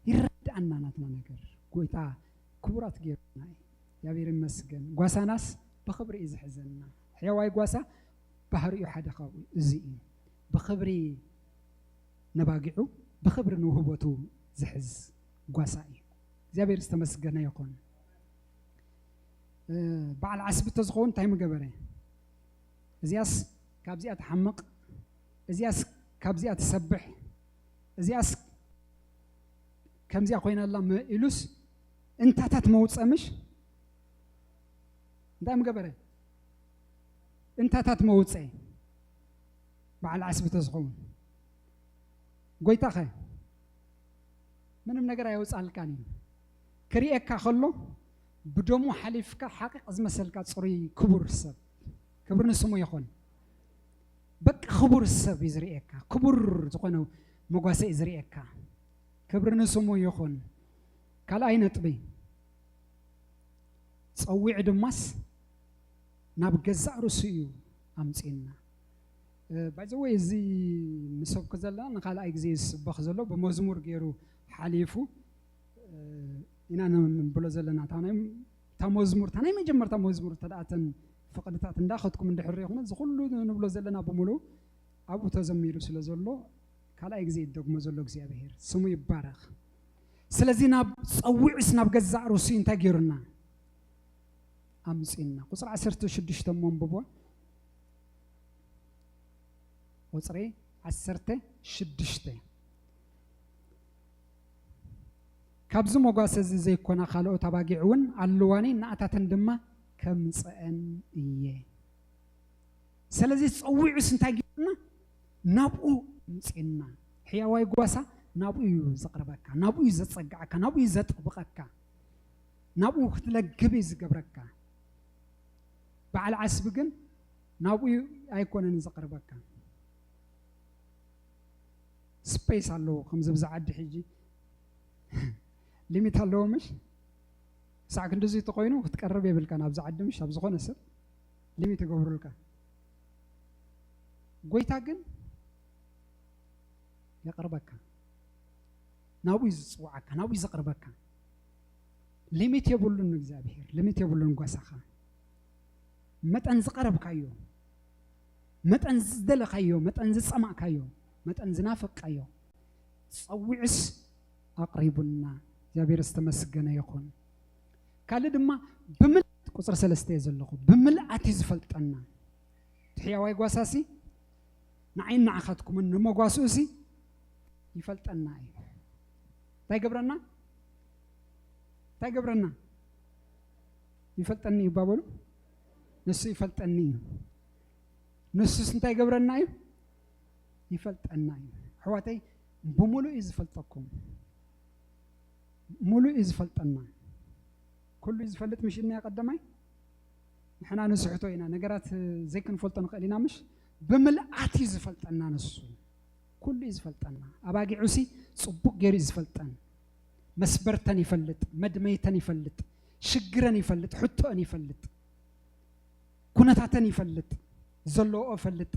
ይረድኣና ናትና ነገር። ጎይታ ክቡራት ገይሩና እዩ። እግዚኣብሔር ይመስገን። ጓሳናስ ብኽብሪ እዩ ዝሕዘና። ሕያዋይ ጓሳ ባህሪኡ ሓደ ካብኡ እዚ እዩ። ብኽብሪ ነባጊዑ፣ ብኽብሪ ንውህቦቱ ዝሕዝ ጓሳ እዩ። እግዚኣብሔር ዝተመስገነ ይኹን። እ፣ በዓል ዓስቢ ተዝኸውን እንታይ ምገበረ? እዚኣስ ካብዚኣ ትሓምቕ፣ እዚኣስ ካብዚኣ ትሰብሕ፣ እዚኣስ ከምዚኣ ኮይና ኣላ መ-፣ ኢሉስ እንታታት መውፀ ምሽ? እንታይ ምገበረ? እንታታት መውፀ። በዓል ዓስቢ ተዝኸውን። ጎይታኸ ምንም ነገር ኣየውፃልካን እዩ። ክርእየካ ከሎ ብደሙ ሓሊፍካ ሓቂቕ ዝመሰልካ ፅሩይ ክቡር ሰብ። ክብሪ ንስሙ ይኹን። በቃ ክቡር ሰብ እዩ ዝርእየካ። ክቡር ዝኾነ መጓሰ እዩ ዝርእየካ። ክብሪ ንስሙ ይኹን። ካልኣይ ነጥቢ፣ ጸዊዑ ድማስ ናብ ገዛእ ርእሱ እዩ ኣምጺኡና። እ፣ by the way፣ እዚ ንሰብኩ ዘለና ንኻልኣይ ግዜ ዝስበኽ ዘሎ ብመዝሙር ገይሩ ሓሊፉ፣ እ፣ ኢና ንብሎ ዘለና። እታ ናይ፣ እታ መዝሙር፣ እታ ናይ መጀመርታ መዝሙር፣ እተ ደኣ እተን ፍቕድታት እንዳኸድኩም እንድሕር ርኢኹም፣ እዚ ኩሉ ንብሎ ዘለና ብምሉእ ኣብኡ ተዘሚሩ ስለ ዘሎ፣ ካልኣይ ግዜ ይደግሞ ዘሎ እግዚኣብሔር ስሙ ይባረኽ። ስለዚ ናብ ጸዊዑስ ናብ ገዛእ ርእሱ እንታይ ገይሩና? ኣምጺኡና። ቁጽሪ ዓሰርተ ሽዱሽተ እሞ ኣንብቦ። ቁጽሪ ዓሰርተ ሽዱሽተ። "ካብዚ መጓሰ እዚ ዘይኮና ካልኦት ኣባጊዕ እውን ኣለዋኒ፣ ንኣታተን ድማ ከምጽአን እየ። ስለዚ ጸዊዑስ እንታይ ጌርና? ናብኡ ምጽና። ሕያዋይ ጓሳ ናብኡ እዩ ዘቕርበካ፣ ናብኡ እዩ ዘጸግዓካ፣ ናብኡ እዩ ዘጥብቐካ፣ ናብኡ ክትለግብ እዩ ዝገብረካ። በዓል ዓስቢ ግን ናብኡ ኣይኮነን ዘቕርበካ። ስፔስ ኣለዎ። ከምዚ ብዛ ዓዲ ሕጂ ሊሚት ኣለዎ፣ ምሽ? ክሳዕ ክንድዚ እንተኾይኑ ክትቀርብ የብልካን ኣብዚ ዓዲ፣ ምሽ? ኣብ ዝኾነ ሰብ ሊሚት ይገብሩልካ። ጎይታ ግን የቕርበካ፣ ናብኡ እዩ ዝጽውዓካ፣ ናብኡ እዩ ዘቕርበካ። ሊሚት የብሉን እግዚኣብሔር፣ ሊሚት የብሉን ጓሳኻ። መጠን ዝቐረብካዮ፣ መጠን ዝደለኻዮ፣ መጠን ዝጸማእካዮ፣ መጠን ዝናፈቃዮ ጸዊዑስ ኣቕሪቡና። እግዚኣብሔር ዝተመስገነ ይኹን። ካልእ ድማ ብምልኣት፣ ቁጽሪ ሰለስተ እየ ዘለኹ፣ ብምልኣት እዩ ዝፈልጠና። እቲ ሕያዋይ ጓሳሲ ንዓይን ንዓኻትኩምን ንመጓስኡሲ ይፈልጠና እዩ። እንታይ ገብረና? እንታይ ገብረና? ይፈልጠኒ እዩ ባበሉ። ንሱ ይፈልጠኒ እዩ። ንሱስ እንታይ ገብረና እዩ? ይፈልጠና እዩ። ኣሕዋተይ፣ ብምሉእ እዩ ዝፈልጠኩም። ሙሉእ እዩ ዝፈልጠና። ኩሉ እዩ ዝፈልጥ ምሽ ኢልና ቀዳማይ? ንሕና ንስሕቶ ኢና፣ ነገራት ዘይክንፈልጦ ንኽእል ኢና ምሽ? ብምልኣት እዩ ዝፈልጠና ንሱ። ኩሉ እዩ ዝፈልጠና። ኣባጊዑሲ ጽቡቕ ገይሩ እዩ ዝፈልጠን። መስበርተን ይፈልጥ፣ መድመይተን ይፈልጥ፣ ሽግረን ይፈልጥ፣ ሕቶአን ይፈልጥ፣ ኩነታተን ይፈልጥ፣ ዘለዎኦ ይፈልጥ፣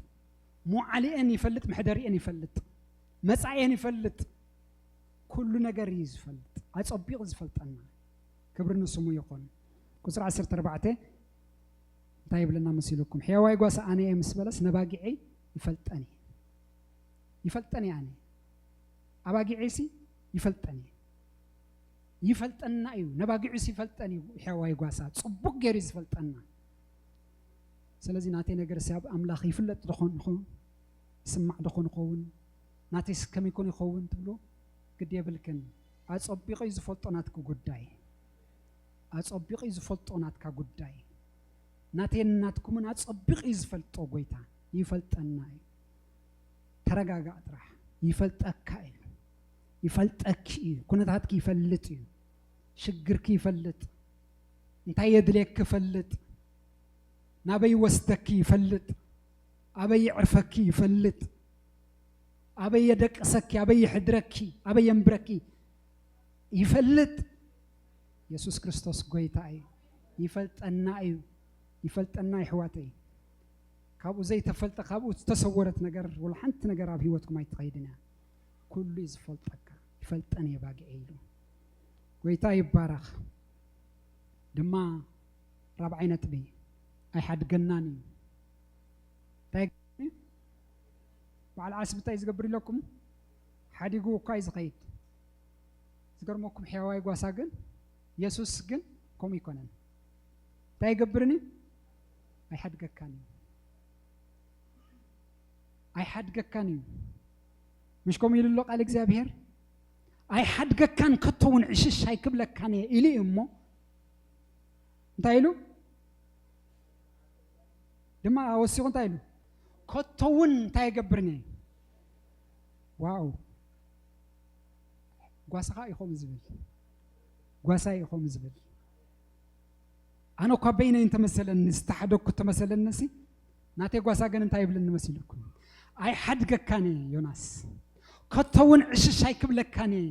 መውዓሊአን ይፈልጥ፣ መሕደሪአን ይፈልጥ፣ መጻኢአን ይፈልጥ፣ ኩሉ ነገር እዩ ዝፈልጥ። ኣጸቢቑ ዝፈልጠና። ክብሪ ንስሙ ይኹን። ቁጽሪ ዓሰርተ ኣርባዕተ እንታይ ይብለና መሲልኩም? ሕያዋይ ጓሳ ኣነ እየ ምስ በለስ ነባጊዐይ ይፈልጠን እየ። ይፈልጠን እየ ኣነ። ኣባጊዐይሲ ይፈልጠን እየ። ይፈልጠና እዩ። ነባጊዑስ ይፈልጠን እዩ። ሕያዋይ ጓሳ ጽቡቕ ገይሩ እዩ ዝፈልጠና። ስለዚ ናተይ ነገር ሰብ ኣምላኽ ይፍለጥ ዶ ኾን-፣ ኾን-፣ ይስማዕ ዶ ኾን ይኸውን? ናተይስ ከመይ ኮን ይኸውን ትብሉ? ግዲ የብልክን። ኣጸቢቑ እዩ ዝፈልጦ ናትኪ ጉዳይ። ኣጸቢቑ እዩ ዝፈልጦ ናትካ ጉዳይ። ናተይን ናትኩምን ኣጸቢቑ እዩ ዝፈልጦ ጎይታ። ይፈልጠና እዩ። ተረጋጋእ ጥራሕ። ይፈልጠካ እዩ። ይፈልጠኪ እዩ። ኩነታትኪ ይፈልጥ እዩ። ሽግርኪ ይፈልጥ። እንታይ የድልየኪ ይፈልጥ። ናበይ ይወስደኪ ይፈልጥ። ኣበይ የዕርፈኪ ይፈልጥ። ኣበይ የደቅሰኪ፣ ኣበይ የሕድረኪ፣ ኣበይ የንብረኪ ይፈልጥ። የሱስ ክርስቶስ ጎይታ እዩ። ይፈልጠና እዩ። ይፈልጠና ይሕዋተይ። ካብኡ ዘይተፈልጠ፣ ካብኡ ዝተሰወረት ነገር፣ ወላ ሓንቲ ነገር ኣብ ህይወትኩም ኣይትኸይድን እያ። ኩሉ እዩ ዝፈልጠካ። ይፈልጠን እየ ባግዐ ኢሉ። ጎይታ ይባረኽ። ድማ ራብዓይ ነጥቢ፣ ኣይሓድገናን እዩ። እንታይ ይገብረኒ? በዓል ዓስቢ እንታይ ዝገብር ኢለኩም? ሓዲጉ እኳ እዩ ዝኸይድ። ዝገርመኩም ሕያዋይ ጓሳ ግን፣ የሱስ ግን ከምኡ ይኮነን። እንታይ ይገብርን እዩ? ኣይሓድገካን እዩ። ኣይሓድገካን እዩ። ምሽ ከምኡ ኢሉ ኣሎ ቃል እግዚኣብሔር? "ኣይሓድገካን፣ ከቶ እውን ዕሽሽ ኣይክብለካን እየ" ኢሉ እዩ እሞ፣ እንታይ ኢሉ? ድማ ወሲኹ እንታይ ኢሉ? "ከቶ እውን እንታይ ኣይገብርን እየ?" ዋው! ጓሳኻ እዩ ከምኡ ዝብል። ጓሳይ እዩ ከምኡ ዝብል። ኣነ እኳ በይነይ እንተመሰለኒ፣ ዝተሓደግኩ እንተመሰለኒ ሲ፣ ናተይ ጓሳ ግን እንታይ ይብለኒ መሲልኩም? "ኣይሓድገካን እየ ዮናስ፣ ከቶ እውን ዕሽሽ ኣይክብለካን እየ።"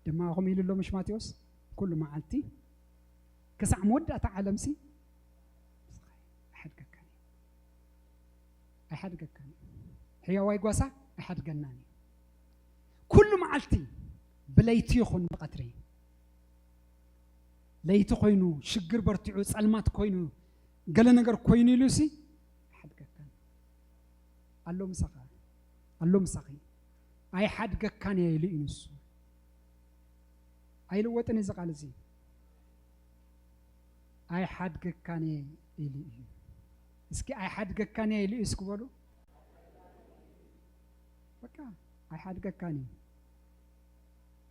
ድማ ከምኡ ኢሉ ኣሎ ምሽ ማቴዎስ፣ "ኩሉ መዓልቲ ክሳዕ መወዳእታ ዓለምሲ ኣይሓድገካን እዩ፣ ኣይሓድገካን እዩ። ሕያዋይ ጓሳ ኣይሓድገናን እዩ። ኩሉ መዓልቲ፣ ብለይቲ ይኹን ብቐትሪ፣ ለይቲ ኮይኑ፣ ሽግር በርቲዑ፣ ጸልማት ኮይኑ፣ ገለ ነገር ኮይኑ ኢሉሲ ኣይሓድገካን እዩ። ኣሎ ምሳኻ፣ ኣሎ ምሳኺ፣ ኣይሓድገካን እየ" ኢሉ እዩ ንሱ። ኣይልወጥን እዚ ቃል እዚ። "ኣይሓድገካን እየ" ኢሉ እዩ። እስኪ "ኣይሓድገካን እየ" ኢሉ እዩ እስኪ በሉ። በቃ ኣይሓድገካን እዩ።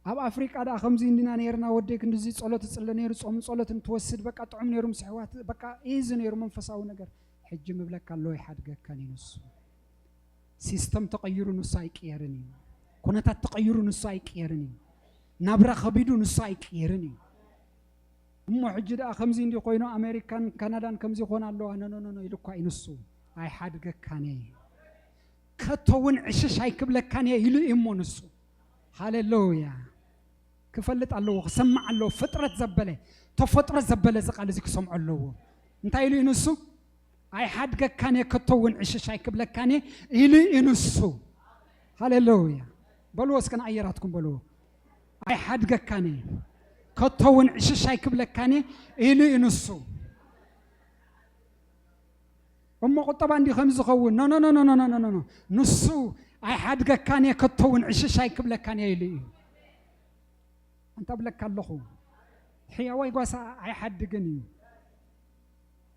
ኣብ ኣፍሪቃ ደኣ ከምዚ እንዲና ነይርና፣ ወደይ ክንድዚ ጸሎት ይጽለ ነይሩ፣ ጾም ጸሎት እንትወስድ በቃ ጥዑም ነይሩ ምስ ኣሕዋት፣ በቃ ኢዚ ነይሩ መንፈሳዊ ነገር። ሕጂ ምብለካ ኣሎ ኣይሓድገካን እዩ ንሱ። ሲስተም ተቐይሩ ንሱ ኣይቅየርን እዩ። ኩነታት ተቐይሩ ንሱ ኣይቅየርን እዩ። ናብራ ከቢዱ ንሱ ኣይቅየርን እዩ። እሞ ሕጂ ደኣ ከምዚ እንዲ ኮይኑ ኣሜሪካን ካናዳን ከምዚ ይኾን ኣለዋ፣ ኖ ኖ ኖ ኖ ኢሉ እኳ እዩ ንሱ። ኣይሓድገካን እየ፣ ከቶ እውን ዕሽሽ ኣይክብለካን እየ ኢሉ እዩ እሞ ንሱ። ሃሌሉያ። ክፈልጥ ኣለዎ፣ ክሰማዕ ኣለዎ። ፍጥረት ዘበለ፣ ተፈጥሮ ዘበለ እዚ ቃል እዚ ክሰምዖ ኣለዎ። እንታይ ኢሉ እዩ ንሱ? ኣይሓድገካን እየ፣ ከቶ እውን ዕሽሽ ኣይክብለካን እየ ኢሉ እዩ ንሱ። ሃሌሉያ። በልዎ እስከ ንኣየራትኩም በልዎ። ኣይሓድገካን እየ፣ ከቶ እውን ዕሽሽ ኣይክብለካን እየ ኢሉ እዩ ንሱ። እሞ ቁጠባ እንዲ ከምዚ ዝኸውን? ኖ ኖ ኖ ኖ ኖ ኖ ኖ። ንሱ ኣይሓድገካን እየ፣ ከቶ እውን ዕሽሽ ኣይክብለካን እየ ኢሉ እዩ። ኣንታ ብለካ ኣለኹ፣ ሕያዋይ ጓሳ ኣይሓድግን እዩ።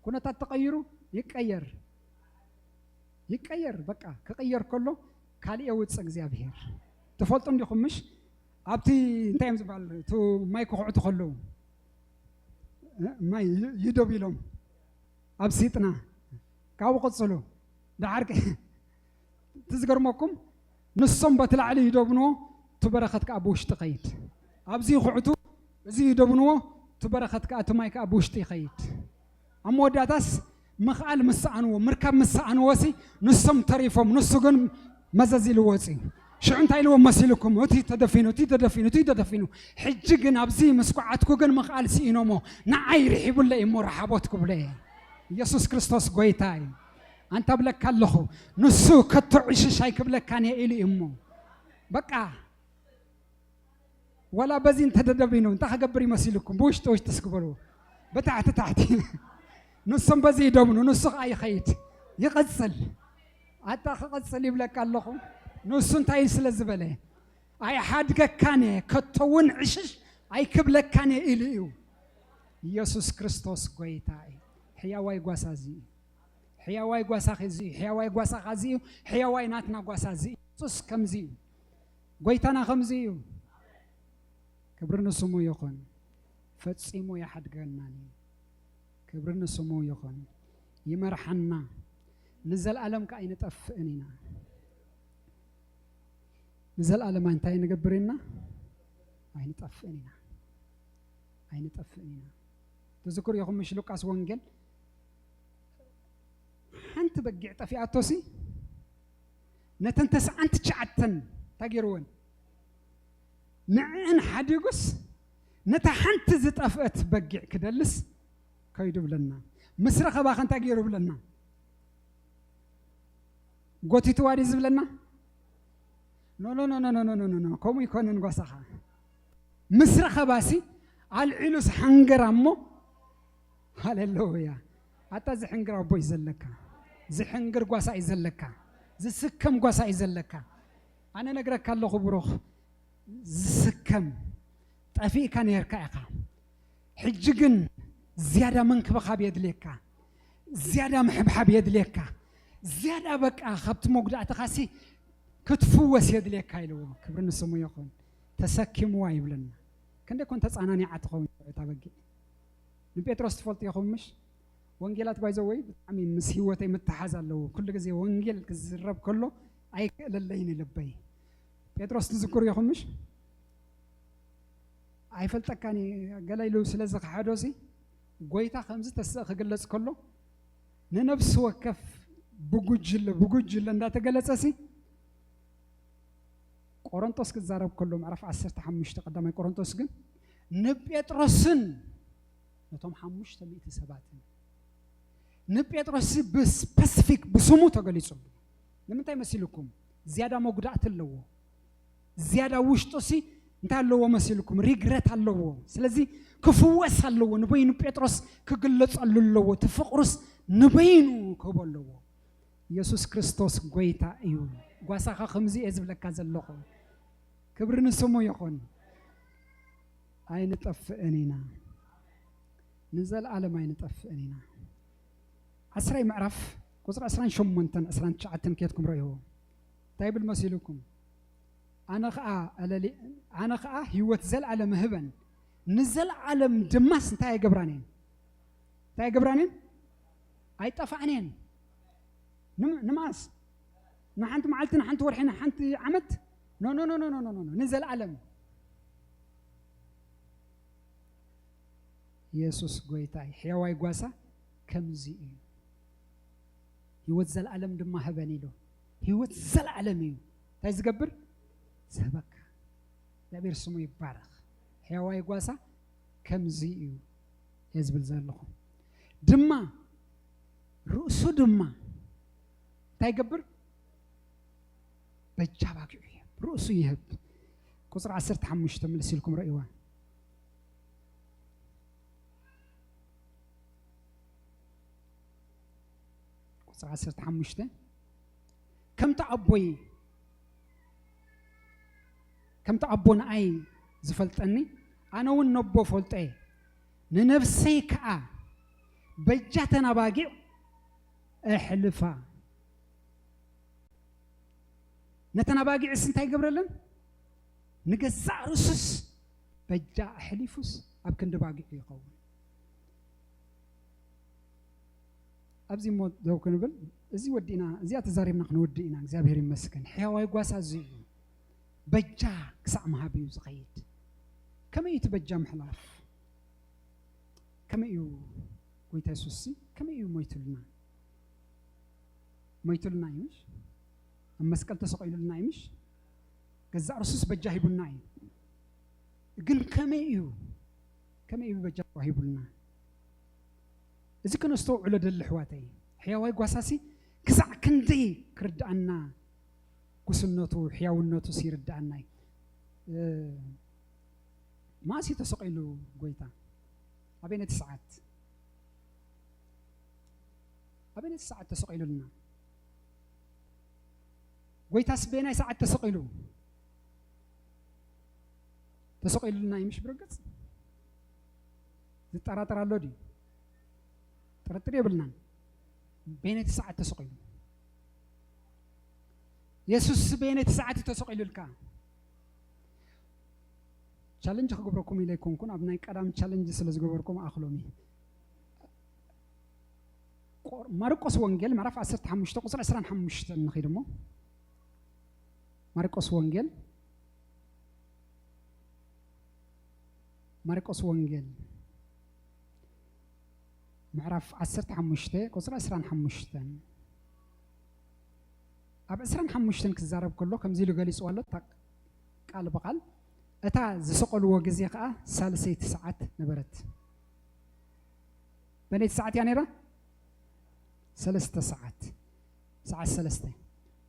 ኩነታት ተቐይሩ ይቀየር፣ ይቀየር። በቃ ክቕየር ከሎ ካልእ የውፅእ እግዚኣብሄር። ትፈልጡ እንዲኹም ምሽ? ኣብቲ እንታይ እዮም ዝበሃል? እቲ ማይ ክኹዕቱ ከለዉ፣ እ፣ ማይ ይ-፣ ይደብ ኢሎም ኣብ ሲጥና ካብኡ ቀጽሉ። ደሓር ከ-፣ እቲ ዝገርመኩም ንሶም በቲ ላዕሊ ይደብንዎ፣ እቲ በረኸት ከኣ ብውሽጢ ይኸይድ። ኣብዚ ይኹዕቱ፣ እዚ ይደብንዎ፣ እቲ በረኸት ከኣ እቲ ማይ ከኣ ብውሽጢ ይኸይድ። ኣብ መወዳእታስ ምኽኣል ምስ ሰኣንዎ፣ ምርካብ ምስ ሰኣንዎ ሲ ንሶም ተሪፎም፣ ንሱ ግን መዘዝ ኢሉ ወፂኡ። ሽዑ እንታይ ኢልዎም መሲልኩም? እቲ ተደፊኑ፣ እቲ ተደፊኑ፣ እቲ ተደፊኑ። ሕጂ ግን ኣብዚ ምስ ኳዓትኩ ግን ምኽኣል ስኢኖሞ፣ ንዓይ ርሒቡለይ እሞ ረሓቦት ክብሎ እየ። ኢየሱስ ክርስቶስ ጎይታ እዩ። ኣንታ ብለካ ኣለኹ፣ ንሱ ከቶ ዕሽሽ ኣይክብለካን እየ ኢሉ እዩ እሞ። በቃ ወላ በዚ እንተደደቢኑ እንታይ ክገብር ይመሲልኩም? ብውሽጢ ውሽጢ እስኪ በልዎ። ብታሕቲ ታሕቲ። ንሶም በዚ ይደብኑ፣ ንሱ ኸዓ ይኸይድ፣ ይቐጽል። ኣታ ክቐጽል ይብለካ ኣለኹ። ንሱ እንታይ ስለ ዝበለ? ኣይሓድገካን እየ፣ ከቶ እውን ዕሽሽ ኣይክብለካን እየ ኢሉ እዩ። ኢየሱስ ክርስቶስ ጎይታ እዩ። ሕያዋይ ጓሳ እዚ እዩ። ሕያዋይ ጓሳኺ እዚ እዩ። ሕያዋይ ጓሳኻ እዚ እዩ። ሕያዋይ ናትና ጓሳ እዚ እዩ። ኢየሱስ ከምዚ እዩ። ጎይታና ከምዚ እዩ። ክብሪ ንስሙ ይኹን። ፈጺሙ ይሓድገናን እዩ። ክብሪ ንስሙ ይኹን። ይመርሓና። ንዘለኣለም ከኣ ኣይንጠፍእን ኢና። ንዘለኣለም እንታይ ንገብር ኢና? ኣይንጠፍእን ኢና። ኣይንጠፍእን ኢና። ትዝክሩ ኢኹም ምሽ ሉቃስ ወንጌል ሓንቲ በጊዕ ጠፊኣቶሲ ነተን ተስዓን ትሽዓተን እንታይ ገይርወን? ንዕን ሓዲጉስ ነታ ሓንቲ ዝጠፍአት በጊዕ ክደልስ ከይዱ ብለና። ምስ ረኸባኸ እንታይ ገይሩ ብለና? ጎቲትዋ ድዩ ዝብለና? ኖ፣ ኖ፣ ኖ፣ ከምኡ ይኮነን ጓሳኻ። ምስ ረኸባሲ ኣልዒሉስ ሓንገራ እሞ፣ ሃሌሉያ። ኣታ ዝሕንግር ኣቦ እዩ ዘለካ፣ ዝሕንግር ጓሳ እዩ ዘለካ፣ ዝስከም ጓሳ እዩ ዘለካ። ኣነ ነግረካ ኣለኹ ብሩኽ፣ ዝስከም ጠፊእካ ነርካ ኢኻ። ሕጂ ግን ዝያዳ ምንክብኻብ የድልየካ፣ ዝያዳ ምሕብሓብ የድልየካ፣ ዝያዳ በቃ ካብቲ መጉዳእትኻሲ ክትፍወስ የድልየካ ኢልዎ። ክብሪ ንስሙ ይኹን። ተሰኪምዋ ይብለና። ክንደይ ኮን ተጻናኒዓ ትኸውን እታ በጊዕ። ንጴጥሮስ ትፈልጡ ኢኹም ምሽ? ወንጌላት ባይዘወይ ብጣዕሚ ምስ ህይወተይ ምትሓዝ ኣለዎ። ኩሉ ግዜ ወንጌል ክዝረብ ከሎ ኣይክእለለይን ልበይ። ጴጥሮስ ትዝክሩ ኢኹም ምሽ? ኣይፈልጠካን እየ ገለ ኢሉ ስለ ዝኸሓዶሲ፣ ጎይታ ከምዚ ተስእ ክግለጽ ከሎ፣ ንነፍሲ ወከፍ ብጉጅለ፣ ብጉጅለ እንዳተገለጸሲ፣ ቆሮንቶስ ክዛረብ ከሎ፣ ምዕራፍ ዓሰርተ ሓሙሽተ ቀዳማይ ቆሮንቶስ ግን፣ ንጴጥሮስን ነቶም ሓሙሽተ ሚእቲ ሰባትን፣ ንጴጥሮስ ብስፐሲፊክ ብስሙ ተገሊጹ። ንምንታይ መሲልኩም? ዝያዳ መጉዳእቲ ኣለዎ። ዝያዳ ውሽጡሲ እንታይ ኣለዎ መሲልኩም? ሪግረት ኣለዎ። ስለዚ ክፍወስ ኣለዎ። ንበይኑ ጴጥሮስ ክግለጸሉ ኣለዎ። እቲ ፍቕሩስ ንበይኑ ክህቦ ኣለዎ። ኢየሱስ ክርስቶስ ጎይታ እዩ። ጓሳኻ ከምዚ እየ ዝብለካ ዘለኹ። ክብሪ ንስሙ ይኹን። ኣይንጠፍእን ኢና። ንዘለኣለም ኣይንጠፍእን ኢና። ዓስራይ ምዕራፍ ቁጽሪ ዕስራን ሸሞንተን ዕስራን ትሽዓተን ኬድኩም ረእይዎ። እንታይ ይብል መሲልኩም? ኣነ ኸዓ ኣለሊ ኣነ ኸዓ ህይወት ዘለዓለም እህበን፣ ንዘለዓለም ድማስ እንታይ ኣይገብራን እየን? እንታይ ኣይገብራን እየን? ኣይጠፋዕን እየን። ንመዓስ? ንሓንቲ መዓልቲ፣ ንሓንቲ ወርሒ፣ ንሓንቲ ዓመት? ኖ ኖ ኖ ኖ ኖ ኖ ኖ ንዘለዓለም። ኢየሱስ ጎይታይ ሕያዋይ ጓሳ ከምዚ እዩ። ህይወት ዘለዓለም ድማ ህበን ኢሉ። ህይወት ዘለዓለም እዩ እንታይ ዝገብር? ዝህበካ። እግዚኣብሔር ስሙ ይባረኽ። ሕያዋይ ጓሳ ከምዚ እዩ እየ ዝብል ዘለኹ። ድማ ርእሱ ድማ እንታይ ይገብር? በጃ ባጊዑ ይህብ። ርእሱ ይህብ። ቁፅሪ ዓሰርተ ሓሙሽተ ምልስ ኢልኩም ረእይዋ። ቁፅሪ ዓሰርተ ሓሙሽተ ከምቲ ኣቦይ ከምቲ ኣቦ ንኣይ ዝፈልጠኒ ኣነ እውን ነቦ ፈልጦ እየ። ንነፍሰይ ከዓ በጃ ተናባጊዕ እሕልፋ። ነተን ኣባጊዕስ እንታይ ይገብረለን? ንገዛእ ርእሱስ በጃ ኣሕሊፉስ ኣብ ክንዲ ባጊዑ ይኸውን። ኣብዚ እሞ ደው ክንብል፣ እዚ ወዲእና፣ እዚኣ ተዛሪብና ክንወድእ ኢና። እግዚኣብሔር ይመስገን። ሕያዋይ ጓሳ እዚ እዩ። በጃ ክሳዕ ምሃብ እዩ ዝኸይድ። ከመይ እዩ እቲ በጃ ምሕላፍ? ከመይ እዩ ጎይታ የሱስ ከመይ እዩ ሞይቱልና? ሞይቱልና እዩ ምሽ? ኣብ መስቀል ተሰቒሉልና እዩ ምሽ? ገዛእ ርሱስ በጃ ሂቡና እዩ። ግን ከመይ እዩ? ከመይ እዩ በጃ ሂቡልና? እዚ ከነስተውዕሎ ደሊ ኣሕዋተይ፣ ሕያዋይ ጓሳሲ ክሳዕ ክንደይ ክርድኣና፣ ጉስነቱ፣ ሕያውነቱስ ይርድኣና እዩ። እ፣ መዓስ እዩ ተሰቒሉ ጎይታ? ኣበይነቲ ሰዓት? ኣበይነቲ ሰዓት ተሰቒሉልና? ጎይታስ በየናይ ሰዓት ተሰቒሉ? ተሰቒሉልና እዩ ምሽ ብርግጽ? ዝጠራጠር ኣሎ ድዩ? ጥርጥር የብልናን። በየነይቲ ሰዓት ተሰቒሉ? የሱስ በየነይቲ ሰዓት እዩ ተሰቒሉልካ? ቻለንጅ ክገብረኩም ኢለ ኣይኮንኩን፣ ኣብ ናይ ቀዳም ቻለንጅ ስለ ዝገበርኩም ኣኽሎም እዩ። ቆር-፣ ማርቆስ ወንጌል ምዕራፍ ዓሰርተ ሓሙሽተ ቁጽሪ ዕስራን ሓሙሽተን ንኺድ እሞ። ማርቆስ ወንጌል፣ ማርቆስ ወንጌል ምዕራፍ ዓሰርተ ሓሙሽተ ቁጽሪ ዕስራን ሓሙሽተን። ኣብ ዕስራን ሓሙሽተን ክዛረብ ከሎ ከምዚ ኢሉ ገሊጽዋ ኣሎ፣ እታ ቃል ብቓል። እታ ዝሰቐልዎ ግዜ ኸኣ ሳልሰይቲ ሰዓት ነበረት። በነይቲ ሰዓት እያ ነይራ? ሰለስተ ሰዓት። ሰዓት ሰለስተ።